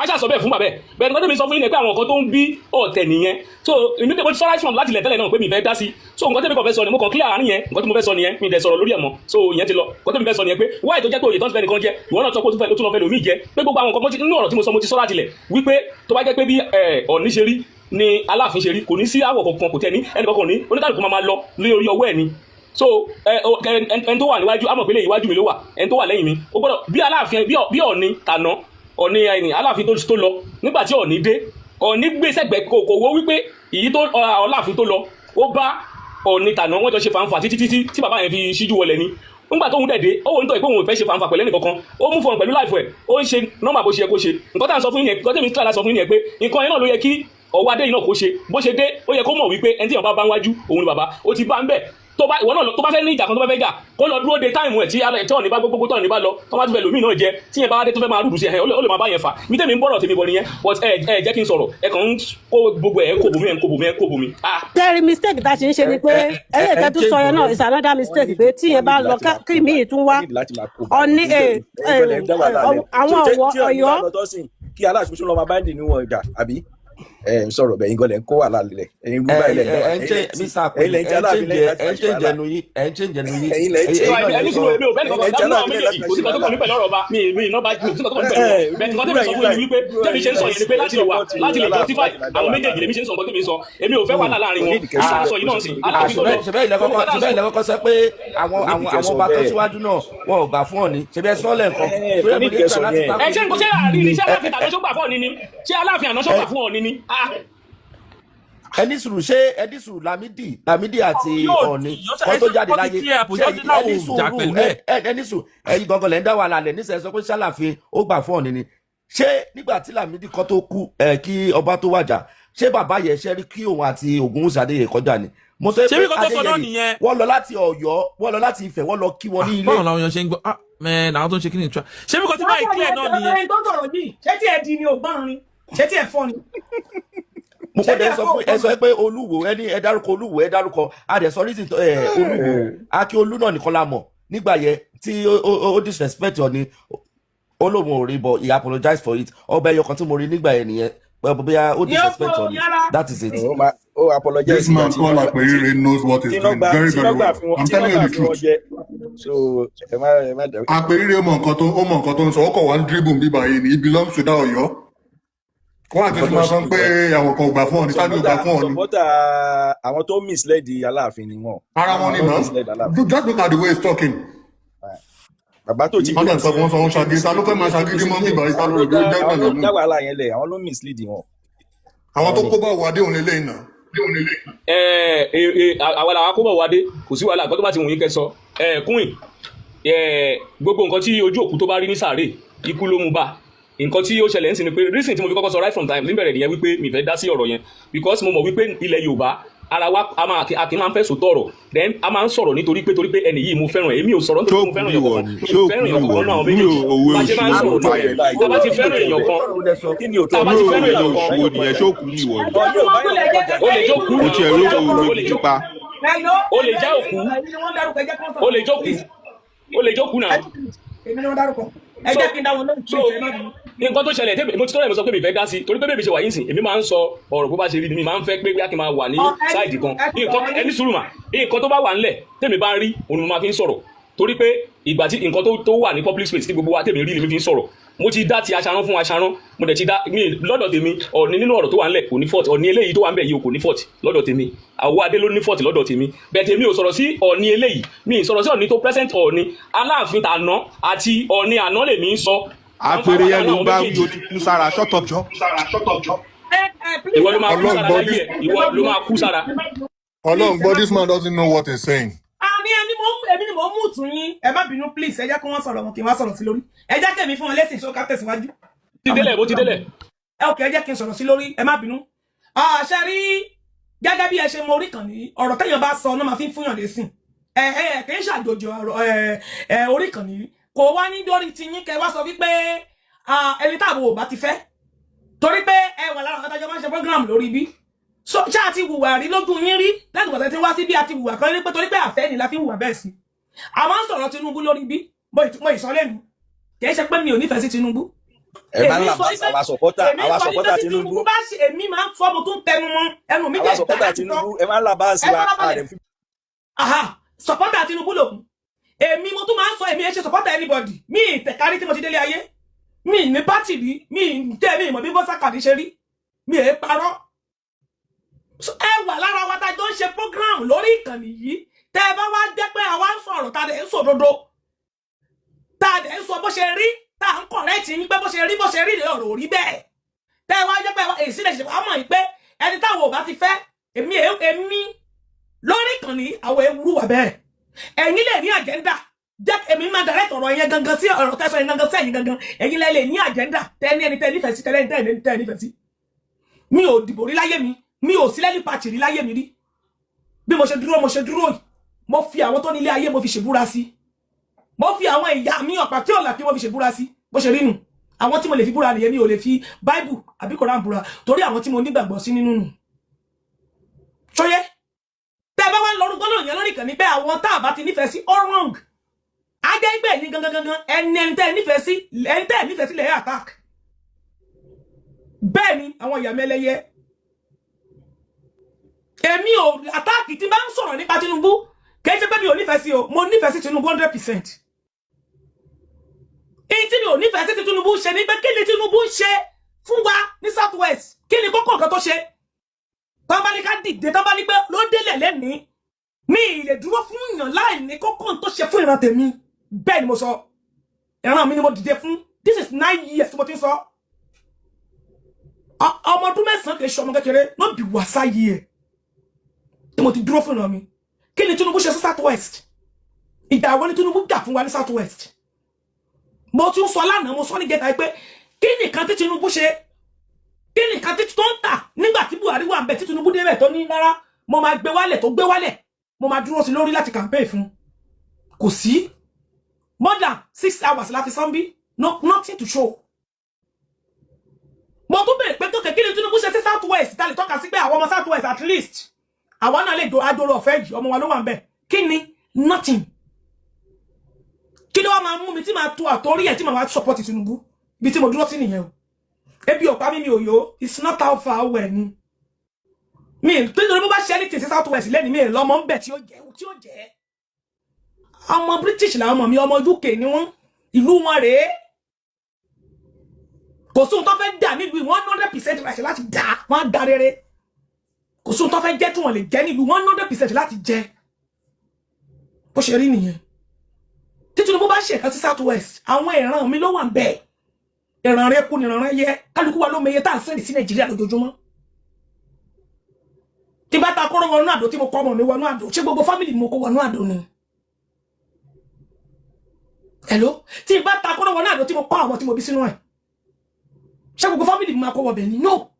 Aṣá sọ bẹ́ẹ̀ fún bàbá ẹ̀ bẹ́ẹ̀. Nǹkan tẹ́mi sọ fún yín ni pé àwọn nǹkan tó ń bí ọ̀tẹ̀ nìyẹn. So èmi tẹ́ mo ti sọ right from láti ilẹ̀ tẹ́lẹ̀ náà pé mi fẹ́ dá sí. So nǹkan tẹ́mi kàn fẹ́ sọ ni, mo kàn clear àárín yẹn. Nǹkan tí mo fẹ́ sọ nìyẹn, mi dẹ̀ sọ̀rọ̀ lórí ẹ̀ mọ́. So ìyẹn ti lọ. Nǹkan tẹ́mi fẹ́ sọ nìyẹn pé wáyé tó jẹ́ pé oyè tó ń fẹ́ nìkan jẹ, ìwọ náà sọ pé ó tún fẹ́, ó tún lọ fẹ́ lòmíì jẹ, pé gbogbo àwọn nǹkan mo ti nínú ọ̀rọ̀ tí mo sọ, mo ti sọ láti ilẹ̀ wípé tó bá jẹ́ pé bí Ọ̀ní ṣe rí ni Aláàfin ṣe rí, kò ní sí àwọ̀ kankan, kò tẹ́ ní ẹnì kankan, ní oníkàlùkù máa lọ ní orí ọwọ́ ẹ̀ ni. So ẹni tó wà níwájú á mọ̀ pé lè iwájú mi ló wà, ẹni tó wà lẹ́yìn mi ó gbọ́dọ̀ bí Aláàfin, bí Ọ̀ní tàná, Ọ̀ní ẹni Aláàfin tó lọ. Nígbà tí Ọ̀ní dé, Ọ̀ní gbé sẹ́gbẹ̀ẹ́, kò wó wípé èyí tó Aláàfin tó lọ, ó bá Ọ̀ní tàná, wọ́n jọ ṣe fàǹfà títí títí tí bàbá yẹn fi ṣíjú wọlé ni. Nígbà tó ń dẹ̀ dé, ó wò nítorí pé òun ò fẹ́ ṣe fàǹfà pẹ̀lú ẹnìkankan, ó mú fún ọ pẹ̀lú láìfọ̀ ẹ̀, ó ń ṣe normal bó ṣe yẹ kó ṣe. Nǹkan tá à ń sọ fún yín yẹn, nǹkan tẹ̀mí tí sọ fún yín yẹn pé nǹkan yẹn náà ló yẹ kí ọwọ́ adé yìí náà kó ṣe. Bó ṣe dé, ó yẹ kó mọ̀ wípé ẹni tí èèyàn bá bá ń wájú òun ni bàbá, ó ti bá ń bẹ̀. Tó bá ìwọ náà tó bá fẹ́ ní ìjà kan, tó bá fẹ́ jà, kó lọ dúró de time ẹ̀ tí Ọ̀ní bá gbogbo tó Ọ̀ní bá lọ, tó bá tún fẹ́ lòmíì náà jẹ, tí yẹn bá wá dé tó fẹ́ máa rúdù sí ẹ̀, ó lè máa bá yẹn fà mí. Tèmi ń bọ̀rọ̀ tèmi bọ̀ nìyẹn, but ẹ jẹ́ kí n sọ̀rọ̀, ẹ kàn ń kó gbogbo ẹ̀ kó bòmí, ẹ̀ ń kó bòmí, ẹ̀ ń kó bòmí. Ah. Tẹ́rì, mistake tá a ṣe ń ṣe ni pé ẹyẹ tẹ́ tún sọ yẹn náà is another mistake, pé tí yẹn bá lọ kí míì tún wá Ọ̀ní àwọn ọ̀wọ́ Ọ̀yọ́. Kí Aláàfin lọ máa báńdì níwọ̀n ìjà àbí. Ẹ ń sọ̀rọ̀ bẹ́ẹ̀, yín gan lẹ̀ ń kó wàhálà lẹ̀, ẹ̀yin Ẹ gbúgbà ilẹ̀ ẹ ń dá ẹ ń ẹ̀yin ṣe lẹ̀ Mr. ẹ̀yin Apèrè, lẹ̀ ń ẹ jẹ́ ń aláàfin change lẹ́yìn láti ẹ máa ń ṣe change wàhálà. ẹnu yín, ẹ ń change ẹnu yín. Ẹ̀yin lẹ̀ ń ẹ̀yin ṣe ẹ̀yin náà lẹ Ẹni sọ. sùúrù, èmi ò bẹ́ẹ̀ ẹ̀yin nìkan lẹ̀ ń kan jẹ́ nínú àwọn aláàfin lẹ́yìn méjèèjì, láti máa kò sí ṣe nǹkan tó kàn wàhálà. mí pẹ̀lú ọ̀rọ̀ ọba. Mi iná bá kò sí nǹkan tó kàn mí pẹ̀lú wọn. Bẹ́ẹ̀ nǹkan tẹ́mi sọ fún yín ni wípé tẹ́mi ṣe ń sọ yẹn ni pé láti lè wà, láti lè justify àwọn méjèèjì lèmi ṣe ń sọ nǹkan tẹ́mi sọ. Èmi ò fẹ́ wàhálà láàrin Kò wọn. ní ìdíkẹ́ sọ Ìta bẹ́ẹ̀ sọ yìí kò náà sí sì ní Aláàfin tó lọ. Ṣẹbẹ́ ilẹ̀ kọ́kọ́ sọ pé kò ní àwọn ìdíkẹ́ àwọn sọ ọba tó bẹ́ẹ̀. síwájú náà wọn ò gbà fún Ọọ̀ni, ṣẹbẹ́ sọ́ọ̀lẹ̀ nǹkan Ẹ torí kò ẹ̀ ní mo ní ìdíkẹ́ try sọ láti yẹn. Ẹ takò ṣé yín nǹkan pé ṣé àárín ni, ṣé ẹ Aláàfin ẹ tàná ṣó gbà fún Ọọ̀ni ni? Ṣé Aláàfin àná ṣó ẹ gbà fún Ọọ̀ni ni? Ah, ẹni sùúrù, ṣé ẹni sùúrù, Lámídì Lámídì àti Yóò Ọọ̀ni yọ kan ẹ tó ṣe jáde wọ́n ti láyé, clear ṣé position tí náà ẹni ò jà sùúrù pẹ̀lú ẹ̀. ẹni sùúrù, ẹ̀yin gangan lẹ ń dá wàhálà lẹ nísìnyí. Sọ pé ṣàlàfin ó gbà fún Ọọ̀ni ni. Ṣé nígbà tí Lámídì kan tó kú ẹ kí ọba tó wàjà, ṣé bàbá yẹn ṣe rí kí òun àti Ògúnwùsì Adéyẹyè kọjá ni? Mo sọ Ṣé pé bí nǹkan tó sọ náà Adéyẹyè nìyẹn? wọ́n lọ láti Ọ̀yọ́, wọ́n lọ láti Ifẹ̀, wọ́n lọ kí wọn ní ilé. Báwo làwọn èèyàn ṣe ń gbọ́? Ah man, àwọn tó ń ṣe kí ni ìtura, ṣé bí nǹkan tí máa clear náà nìyẹn? Ẹni tó sọ̀rọ̀ yìí, ṣé tí ẹ di ni ògbọ́n ni? Ṣé tí ẹ fọ́ ni? Mo Ṣé kọ́ tí dẹ̀ ẹ sọ fọ́ fún ẹ ògbọ́n sọ ni? pé Olúwo, ẹni ẹ dárúkọ Olúwo, ẹ dárúkọ adẹ̀sọ reason tó ẹ Olúwo Akíolú náà nìkan la mọ̀ nígbà yẹn tí ó disrespect Ọọ̀ni, ó lóun ò rí, but he apologize for it. Ọba ẹyọ kan tí mo rí nígbà yẹn nìyẹn pé bóyá ó Yóò disrespect fọ́ Ọọ̀ni, yàrá. that is it. Ó máa ó apologize This ìgbà man tí called iná gbà tí Aperire knows what he's tí iná doing gbà very tí very iná gbà well. fi wọn I'm tí iná telling you gbà the fi wọn truth. jẹ, so ẹ má dẹ. Aperire mọ nǹkan tó ó mọ nǹkan tó ń sọ, ó kọ̀ wá ń dribble bíbá yìí ni. He belongs to that Ọ̀yọ́. Wọ́n àti Nǹkan fi tó ń máa ṣe sọ pé nìyẹn. àwọn kan ò gbà fún Ọọ̀ni, tani ò gbà Supporter fún Ọọ̀ni? supporter àwọn tó misled Aláàfin ni wọn. Ara wọn Àwọn ni tó náà. misled Aláàfin. Just look at the way he's talking. Bàbá tó ti Wọ́n dẹ̀ sọ fún wọn sọ wọn ṣagídí, ta ló fẹ́ máa ṣagídí mọ́ bíbá yìí? Ta àwọn ló ló rò pé ó dá jẹ́ àwọn ló gbàgbà dá mú? wàhálà yẹn lẹ̀, àwọn ló mislead wọn. Àwọn Àwọn tó ni. kó bá wà dé òun lélẹ́yìn náà. Ẹ ẹ ẹ, àwa làwa kó bọ̀ wá dé, kò sí wàhálà. Nǹkan tó bá ti wù yín kẹ́ sọ. Ẹ kúìn ẹ, gbogbo nǹkan tí ojú òkú tó bá rí ní sàárè, ikú ló mú bá. Nǹkan tí ó ṣẹlẹ̀ ń sìn ni pé reason tí mo fi kọ́kọ́ sọ right from time níbẹ̀rẹ̀ nìyẹn wípé mi fẹ́ dá sí ọ̀rọ̀ yẹn, because mo mọ̀ wípé ilẹ̀ Yorùbá ara wa a máa a kì í máa ń fẹ́ sòótọ́ ọ̀rọ̀, then a máa ń sọ̀rọ̀ nítorí pé torí pé ẹni yìí mo fẹ́ràn ẹ̀. Èmi ò sọ̀rọ̀ nítorí pé mo Ṣóòkù fẹ́ràn ní èèyàn ìwọ kankan, ni mi ò ṣóòkù fẹ́ràn ní èèyàn ìwọ kankan náà àwọn ni irú méjèèjì. òwe Bá a ṣe máa ń òṣì wo sọ̀rọ̀ ló pa nìyẹn. yẹn? Tá a bá ti fẹ́ràn èèyàn kan, Ọ̀rọ̀ lẹ sọ. Kí ni òótọ́ tá a bá ti Irú fẹ́ràn òwe èèyàn kan, òṣì wo nìyẹn? Ṣóòkù ní ìwọ ni? Ẹ jẹ́ Ọ̀ní kí ò wọ́n báyọ̀ gúnlẹ̀, kọjá. ẹ ó lè jẹ́ jókòó Kò náà, tiẹ̀ ó lè róye òwe ó lè gidi jókòó pa. Hello, ó lè hello, já ẹni òkú, sùúrù, èmi ni wọ́n dárúkọ, ẹ jẹ́ kí wọ́n ó lè sọ̀rọ̀, jókòó, please. ó lè jókòó náà. Èmi ni wọ́n dárúkọ, ẹ So jẹ́ kí n dá wọn lóhùn, so please, ẹ má bínú. Nǹkan tó ṣẹlẹ̀ tẹ́mi mo ti tọ́lẹ̀, mo sọ pé mi fẹ́ dá sí torí pé bẹ́ẹ̀ mi ṣe wà yín sìn, èmi máa ń sọ ọ̀rọ̀ bó bá ṣe rí ni. Mi máa ń fẹ́ pé bí a kì í máa wà ní Ọ ẹni side sùúrù, kan ẹ nǹkan sọ̀rọ̀, ẹni ẹni sùúrù mà, nǹkan tó bá wà ńlẹ̀ tẹ́mi bá ń rí òun ni mo máa fi ń sọ̀rọ̀, torí pé ìgbà tí nǹkan tó wà ní public space tí gbogbo wa tèmi rí ni mi fi ń sọ̀rọ̀. Mo ti dá ti aṣaran fún aṣaran, mo dẹ̀ ti dá mi lọ́dọ̀ tèmi. Ọ̀ní nínú ọ̀rọ̀ tó wà ńlẹ̀ kò ní fault. Ọ̀ní eléyìí tó wà ńbẹ̀ yìí kò ní fault lọ́dọ̀ tèmi. Àwọ̀ adé ló ní fault lọ́dọ̀ tèmi. Bẹ́ẹ̀ tèmi ò sọ̀rọ̀ sí Ọ̀ní eléyìí, mi ì sọ̀rọ̀ sí Ọ̀ní tó present. Ọ̀ní Aláàfin tàná àti Ọ̀ní àná lèmi ń sọ. Àpèrè yẹn ló ń bá wí, o ti kú sára, shut up jọ. Ẹ ẹ please, Ìwọ ló máa kú Ọlọ́run sára gbọ́ láyé this ẹ, ìwọ ẹ má ló bínú, máa kú sára. ẹ má bínú, Ọlọ́run please, ẹ gbọ́, má this bínú. man doesn't know what he's saying. Àmì ẹni mo ń èmi ni mo ń mú tún yín, ẹ má bínú, please. Ẹ jẹ́ kí wọ́n sọ̀rọ̀ wọn kí n wá sọ̀rọ̀ sí lórí. Ẹ jẹ́ kí èmi fún wọn lẹ́sìn ṣó ká tẹ̀síwájú. Ti délẹ̀, bó ti délẹ̀. Ẹ òkè, ẹ jẹ́ kí n sọ̀rọ̀ sí lórí, ẹ má bínú. Àṣẹ rí gẹ́gẹ́ bí ẹ ṣe mọ orí kan ní ọ̀rọ̀ téèyàn bá sọ náà máa fi ń fúnyàn lẹ́sìn. Ẹ ẹ kì í ṣàjòjì ọ̀rọ̀ ẹ ẹ orí kan ní kò wá ní lórí tiyín kẹ wá sọ wípé ẹni táàbò ò bá ti fẹ́, torí pé ẹ wà lára àwọn adájọ́ máa ń ṣe program lórí bí so ṣá àti wùwà rí lójú yín rí láti gbọ̀tẹ́ tí wá sí bí àti wùwà kan rí pé torí pé àfẹ́ ni la fi ń wùwà bẹ́ẹ̀ sí. Àwọn ń sọ̀rọ̀ Tinubu lórí bí mo ìsọlẹ́nu, kì í ṣe pé mi ò nífẹ̀ẹ́ sí Tinubu. Ẹ máa ń Èmi là sọ bá wípé àwa supporter èmi àwa sọ wípé supporter tí Tinubu Tinubu bá ṣe, èmi máa ń sọ, mo tún tẹnu mọ́ ẹnu mi àwa dẹ̀ gbà supporter láti sọ. Tinubu, ẹ máa ń là bá sí Ẹ wa farabalẹ̀. àdẹ fi. Aha, supporter Tinubu lòun èmi, mo tún máa ń sọ, èmi ẹ ṣe supporter anybody. Mi ì tẹ̀kárí tí mo ti délé ayé, mi ì ní pátì rí, mi ì tẹ́ mi ì mọ̀ bí bọ́sàkàdé ṣe rí, mi ì parọ́. So, ẹ wà lára wa tá a jọ ń ṣe program lórí ìkànnì yìí. Tẹ́ ẹ bá wá jẹ́ pé àwa ń sọ̀rọ̀, tá a dẹ̀ ń sòdodo, tá a dẹ̀ ń sọ bó ṣe rí, tá a ń correct yín pé bó ṣe rí, bó ṣe rí lè ọ̀rọ̀ ò rí bẹ́ẹ̀, tẹ́ ẹ wá jẹ́ pé èsì lè ṣe wá mọ̀ yìí pé ẹni táwọn ò bá ti fẹ́, èmi lórí ìkànnì àwọn ewúrú wà bẹ́ẹ̀. Ẹ̀yin lè ní agenda, jẹ́ èmi máa direct ọ̀rọ̀ yẹn gangan sí ọ̀rọ̀ tẹ́sán yẹn gangan sí ẹ̀yin gangan. Ẹ̀yin lẹ lè ní agenda tẹ́ ní ẹni tẹ́ nífẹ̀ẹ́ sí, tẹ́lẹ̀ ní tẹ́ nífẹ̀ẹ́ sí. Mi ò dìbò rí láyé mi, mi ò sí lẹ́ni pàtì rí láyé mi rí. Bí mo ṣe dúró, mo ṣe dúró yìí, mo fi àwọn tó nílé ayé mo fi ṣèbúra sí, mo fi àwọn ìyá mi ọ̀pá tí ọ̀là kí wọ́n fi ṣèbúra sí. Bó ṣe rí nu, àwọn tí mo lè fi búra nìyẹn. Mi ò lè fi báíbù àbí koran búra torí àwọn tí mo nígbàgbọ́ sí nínú nù. Ṣóyé tẹ́ bá wá ń lọrú gbọ́dọ̀ yẹn lórí ìkànnì pé àwọn tá a bá ti nífẹ̀ẹ́ sí all wrong, á jẹ́ pé ẹ̀yin gangan gangan ẹni tẹ́ ẹ nífẹ̀ẹ́ sí, ẹni tẹ́ ẹ nífẹ̀ẹ́ sí lẹ̀ attack. Bẹ́ẹ̀ ni àwọn ìyá mẹ́lẹ́yẹ. Èmi ò attack tí bá ń sọ̀rọ̀ nípa Tinubu, kì í ṣe pé mi ò nífẹ̀ẹ́ sí o, mo nífẹ̀ẹ́ sí Tinubu 100%. Èyí tí mi ò nífẹ̀ẹ́ sí tí Tinubu ṣe ni pé kí ni Tinubu ń ṣe fún wa ní South West? Kí ni kókó nǹkan tó ṣe? Tọ́ bá ní ká dìde, tọ́ bá ní pé ló délẹ̀ lẹ́nìí, mi ì lè dúró fún yàn láì ní kókó tó ṣe fún ìran tèmi. Bẹ́ẹ̀ ni mo sọ, ìran mi ni mo dìde fún. This is 9 years tí mo ti ń sọ. Ọmọ ọdún 9 kì í ṣe ọmọ kékeré, no be wàsá yìí ẹ̀ tí mo ti dúró fún ìran mi. Kí ni Tinubu ṣe sí South West? Ìjà wo ni Tinubu jà fún wa ní South West? Mo tún sọ lánàá, mo sọ ní gẹ́ta pé kí nìkan tí Tinubu ṣe, kí nìkan tí tó ń tà nígbà tí Buhari wà ń bẹ, tí Tinubu débẹ̀ tó ní rárá, mo máa gbé wálẹ̀, tó gbé wálẹ̀, mo máa dúró sí lórí láti campaign fún. Kò sí more than 6 hours láti sanbi, no, nothing to show. Mo tún bèrè pé tókè, kí ni Tinubu ṣe sí South West ta lè tọ́ka sí pé àwọn ọmọ South West, at least àwa náà lè do adoro ọ̀fẹ́ yìí, ọmọ wa ló wà ń bẹ̀? Kí ni? Nothing. Kí ló wá máa mú mi tí màá tó àtórí ẹ̀ tí màá wá support Tinubu? Ibi tí mo dúró sí nìyẹn o. Ebi ọ̀pá mi, mi ò yó. It's not how far away ni mi nítorí bó bá ṣe anything sí South West lẹ́ni, mi lọ́mọ ń bẹ̀ tí ó jẹ́, tí ó jẹ́. Ọmọ British làwọn ọmọ mi, ọmọ UK ni wọ́n, ìlú wọn rèé. Kò sóhun tó fẹ́ dà nílùú, 100% láti láti dà wọ́n á da rere. Kò sóhun tó fẹ́ jẹ́ tí wọ́n lè jẹ́ nílùú, 100% láti jẹ́. Bó ṣe rí nìyẹn. Tí Tinubu bá ṣe nǹkan sí South West, àwọn ìran mi ló wà ń bẹ̀. Ìran rẹ kú ni ìran rẹ yẹ. Kálukú wa ló mọ iye tá à ń send sí Nàìjíríà lójoojúmọ́. Tí bá ta kóró wọnú àdó, tí mo kọ́ ọmọ mi wọnú àdó, ṣé gbogbo family mo kó wọnú àdó ni? Hello? Tí bá ta kóró wọnú àdó, tí mo kọ́ àwọn tí mo bí sínú ẹ̀, ṣé gbogbo family mi máa kó wọbẹ̀ ni? No.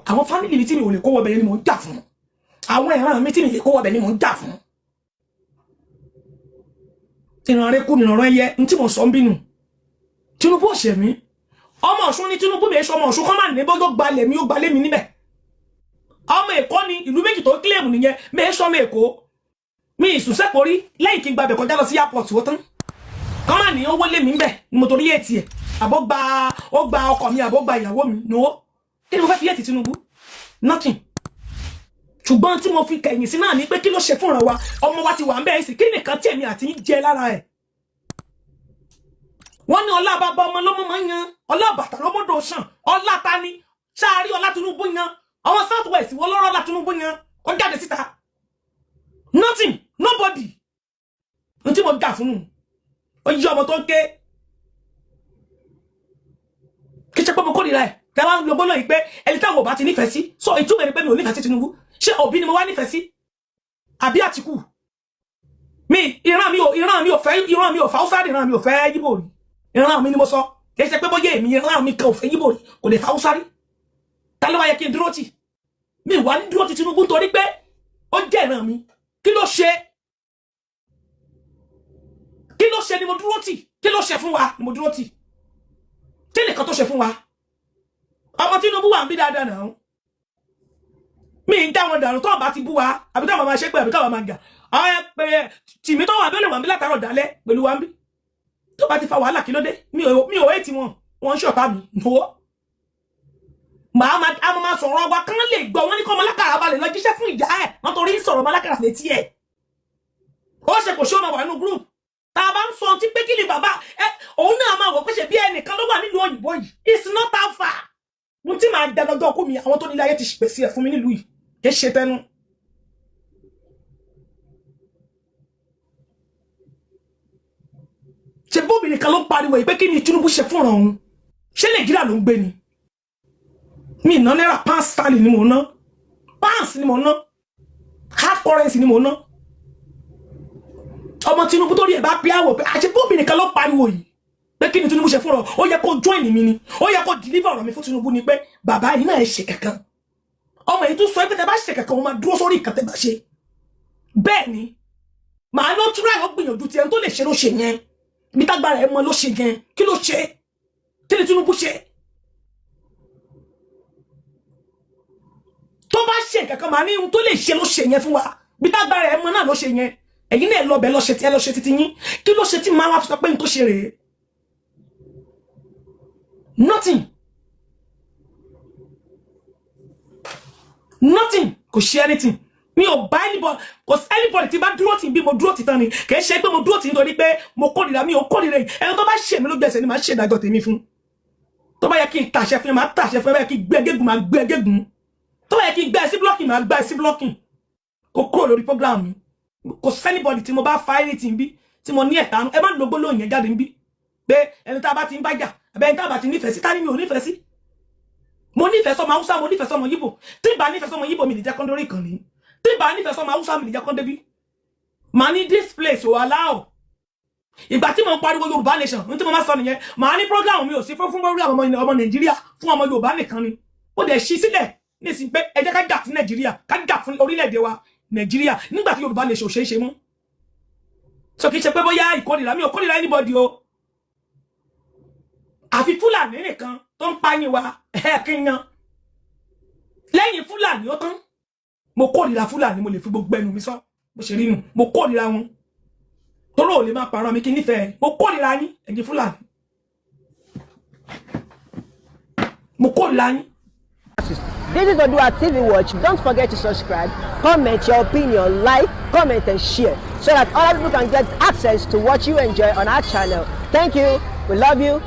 Àwọn family mi tí mi ò lè kó wọbẹ̀ ni mò ń jà fún. Àwọn ìran mi tí mi lè kó wọbẹ̀ ni mò ń jà fún. Ìran rẹ kú ni ìran ẹyẹ. N tí mo sọ ń bínú, Tinubu ọ̀sẹ̀ mi, ọmọ Ọ̀ṣun ní Tinubu. Mi èso ọmọ Ọ̀ṣun kọ́ máa ní bọ́jọ́ gbalẹ̀ mi, ó gbalẹ̀ mi níbẹ̀. Ọmọ Èkó ni, ìlú méjì tó kílèmù nìyẹn. Mi èso ọmọ Èkó, mi ìsùnsẹ́kọ̀ọ́ rí lẹ́yìn kí n gbàbẹ̀ kọjá lọ sí airport, ó tán. Kọ́ máa ní owó lé mi ńbẹ̀ ni mo torí ètì ẹ̀, àbó gba, ó gba ọkọ mi, àbó gba ìyàwó mi. No. Kí ni mo fẹ́ fi ètì Tinubu? Nothing. Ṣùgbọ́n tí mo fi kẹ̀yìn sí náà ni pé kí ló ṣe fúnra wa? Ọmọ wa ti wà ń bẹ́ẹ̀ sí, kí nìkan tí èmi àti yín jẹ lára ẹ̀? Wọ́n ní ọlá bàbá ọmọ ló mọ́ máa ń yan, ọlá bàtà lọ́mọdé sàn. Ọlá ta ni ṣáàrí ọlá Tinubu yan? Àwọn South West wọ́n lọ́rọ́ ọlá Tinubu yan, ó jáde síta. Nothing, nobody. N tí mo dà fún un, ó yí ọmọ tó ń ké. Kí ṣe pé mo kórìíra ẹ̀. Tẹ́ wá ń lo gbólóhùn yìí pé ẹni táwọn ò bá ti nífẹ̀ẹ́ sí, so ìtumọ̀ ẹni pé mi ò nífẹ̀ẹ́ sí Tinubu. Ṣé Òbí ni mo wá nífẹ̀ẹ́ sí, àbí Àtìkù? Mi ìran mi ò, ìran mi ò fẹ́, ìran mi ò fẹ́ Haúsá rí, ìran mi ò fẹ́ Yíbò rí. Ìran mi ni mo sọ, kì í ṣe pé bóyá èmi, ìran mi kan ò fẹ́ Yíbò rí, kò lè fẹ́ Haúsá rí. Ta ló wá yẹ kí n dúró tì? Mi wà ní dúró ti Tinubu nítorí pé ó jẹ́ ìran mi. Kí ló ṣe? Kí ló ṣe ni mo dúró tì? Kí ló ṣe fún wa ni mo dúró tì? Kí nìkan tó ṣe fún wa? Ọmọ Tinubu wà ń bí dáadáa náà. Mi ń dá wọn dànù. Tó bá ti bú wa, àbí táwọn máa ṣe pé, àbí táwọn máa gà, àwọn ẹ pé tìmí tó wà bẹ́ẹ̀ lè wà ń bí látàárọ̀ dálẹ́ pẹ̀lú wa ń bí. Tó bá ti fa wàhálà, kí ló dé? Mi ò hate wọn, wọn ń ṣọ̀tá mi nùwọ́. Màá máa a máa sọ̀rọ̀ wa kán lè gbọ́. Wọ́n ní kọ́ ọmọ alákàrà balẹ̀ lọ jíṣẹ́ fún ìyá ẹ̀, wọ́n torí ń sọ̀rọ̀ ọmọ alákàrà létí ẹ̀. Ó ṣe kò ṣe ọmọ wà nínú group tá a bá ń sọ tí pé kí ni bàbá ẹ òun náà máa wọ̀ pé ṣe bí ẹnìkan ló wà nílùú òyìnbó yìí. It's not that far. Mo tí màá dẹ lọ́jọ́ ọkú mi, àwọn tó nílé ayé ti pèsè ẹ̀ fún mi nílùú yìí, kì í ṣe tẹnu. Ṣe bóbìnrin kan ló ń pariwo yìí pé kí ni Tinubu ṣe fúnra òun? Ṣé Nàìjíríà ló ń gbé ni? Mi ì ná náírà, pound sterling ni mò ń ná, pounds ni mò ń ná, hard currency ni mò ń ná. Ọmọ Tinubu tó rí ẹ̀ bá pé àwọ̀ pé àṣẹ bóbìnrin kan ló pariwo yìí pé kí ni Tinubu ṣe fúnra, ó yẹ kó join mi ni, ó yẹ kó deliver ọ̀rọ̀ mi fún Tinubu ni pé bàbá yìí náà ẹ ṣe kankan. Ọmọ yìí tún sọ pé tẹ bá ṣe kankan, ó máa dúró sórí ìkan tẹ bá ṣe. Bẹ́ẹ̀ ni màá ló try, ó gbìyànjú tiẹ̀ tó lè ṣe ló ṣe yẹn, ibi tágbára ẹ mọ ló ṣe yẹn. Kí ló ṣe? Kí ni Tinubu ṣe? Tó bá ṣe kankan, màá ní ohun tó lè ṣe ló ṣe yẹn fún wa, ibi tágbára ẹ mọ náà ló ṣe yẹn. Ẹ̀yin náà lọ bẹ̀, lọ ṣe tí ẹ lọ ṣe títí yín. Kí ló ṣe tí màá wá sọ pé n tó ṣe rèé? Nothing. Nothing, kò ṣe anything. Mi ò bá anybody, kò sí anybody tí bá dúró tì bí mo dúró tì tán ni. Kì í ṣe pé mo dúró tì nítorí pé mo kórìíra, mi ò kórìíra yìí. Ẹni tó bá ṣe mí lójú ẹsẹ̀ ni màá ṣe ìdájọ́ tèmi fún. Tó bá yẹ kí n tàṣẹ fún ẹ, màá tàṣẹ fún ẹ. Bá yẹ kí n gbé gégùn, màá gbé gégùn. Tó bá yẹ kí n gbé ẹ sí blocking, màá gbé ẹ sí blocking. Kò kúrò lórí program mi. Kò sí anybody tí mo bá fa anything bí tí mo ní ẹ̀tanú. Ẹ má lo gbólóhùn yẹn jáde níbí pé ẹni tá a bá ti ń bá jà àbẹ ẹni tá a bá ti nífẹ̀ẹ́ sí. Tá ni mi ò nífẹ̀ẹ́ sí? Mo nífẹ̀ẹ́ sọmọ Haúsá, mo nífẹ̀ẹ́ sọmọ Yíbò. Tí bá nífẹ̀ẹ́ sọmọ Yíbò, mi lè jẹ́ kán dórí ìkànnì. Tí bá nífẹ̀ẹ́ sọmọ Haúsá, mi lè jẹ́ kán débí. Màá ní this place ò allow. Ìgbà tí mo ń pariwo Yorùbá nation, ní tí mo máa sọ nìyẹn, màá ní program mi ò sí fún program ọmọ Nàìjíríà, fún ọmọ Yorùbá nìkan ni. Ó dẹ̀ ṣí sílẹ̀ nísìnyí pé ẹ jẹ́ ká jà fún Nàìjíríà, ká jà fún orílẹ̀-èdè wa Nàìjíríà, nígbà tí Yorùbá nation ò ṣeé ṣe mọ́. So kì í ṣe pé bóyá ìkórìíra, mi ò kórìíra anybody o, àfi Fúlàní nìkan tó ń pààyàn wa. Ẹ kí n yan lẹ́yìn Fúlàní, ó tán. Mo kórìíra Fúlàní, mo lè fi gbogbo ẹnu mi sọ bó ṣe rí nù. Mo kórìíra wọn torí ò lè máa pààrọ̀ mi kí n nífẹ̀ẹ́. Mo kórìíra yín, ẹ̀yin Fúlàní, mo kórìíra yín. This is Odua TV Watch. Don't forget to subscribe, comment your opinion, like, comment, and share so that other people can get access to what you enjoy on our channel. Thank you. We love you.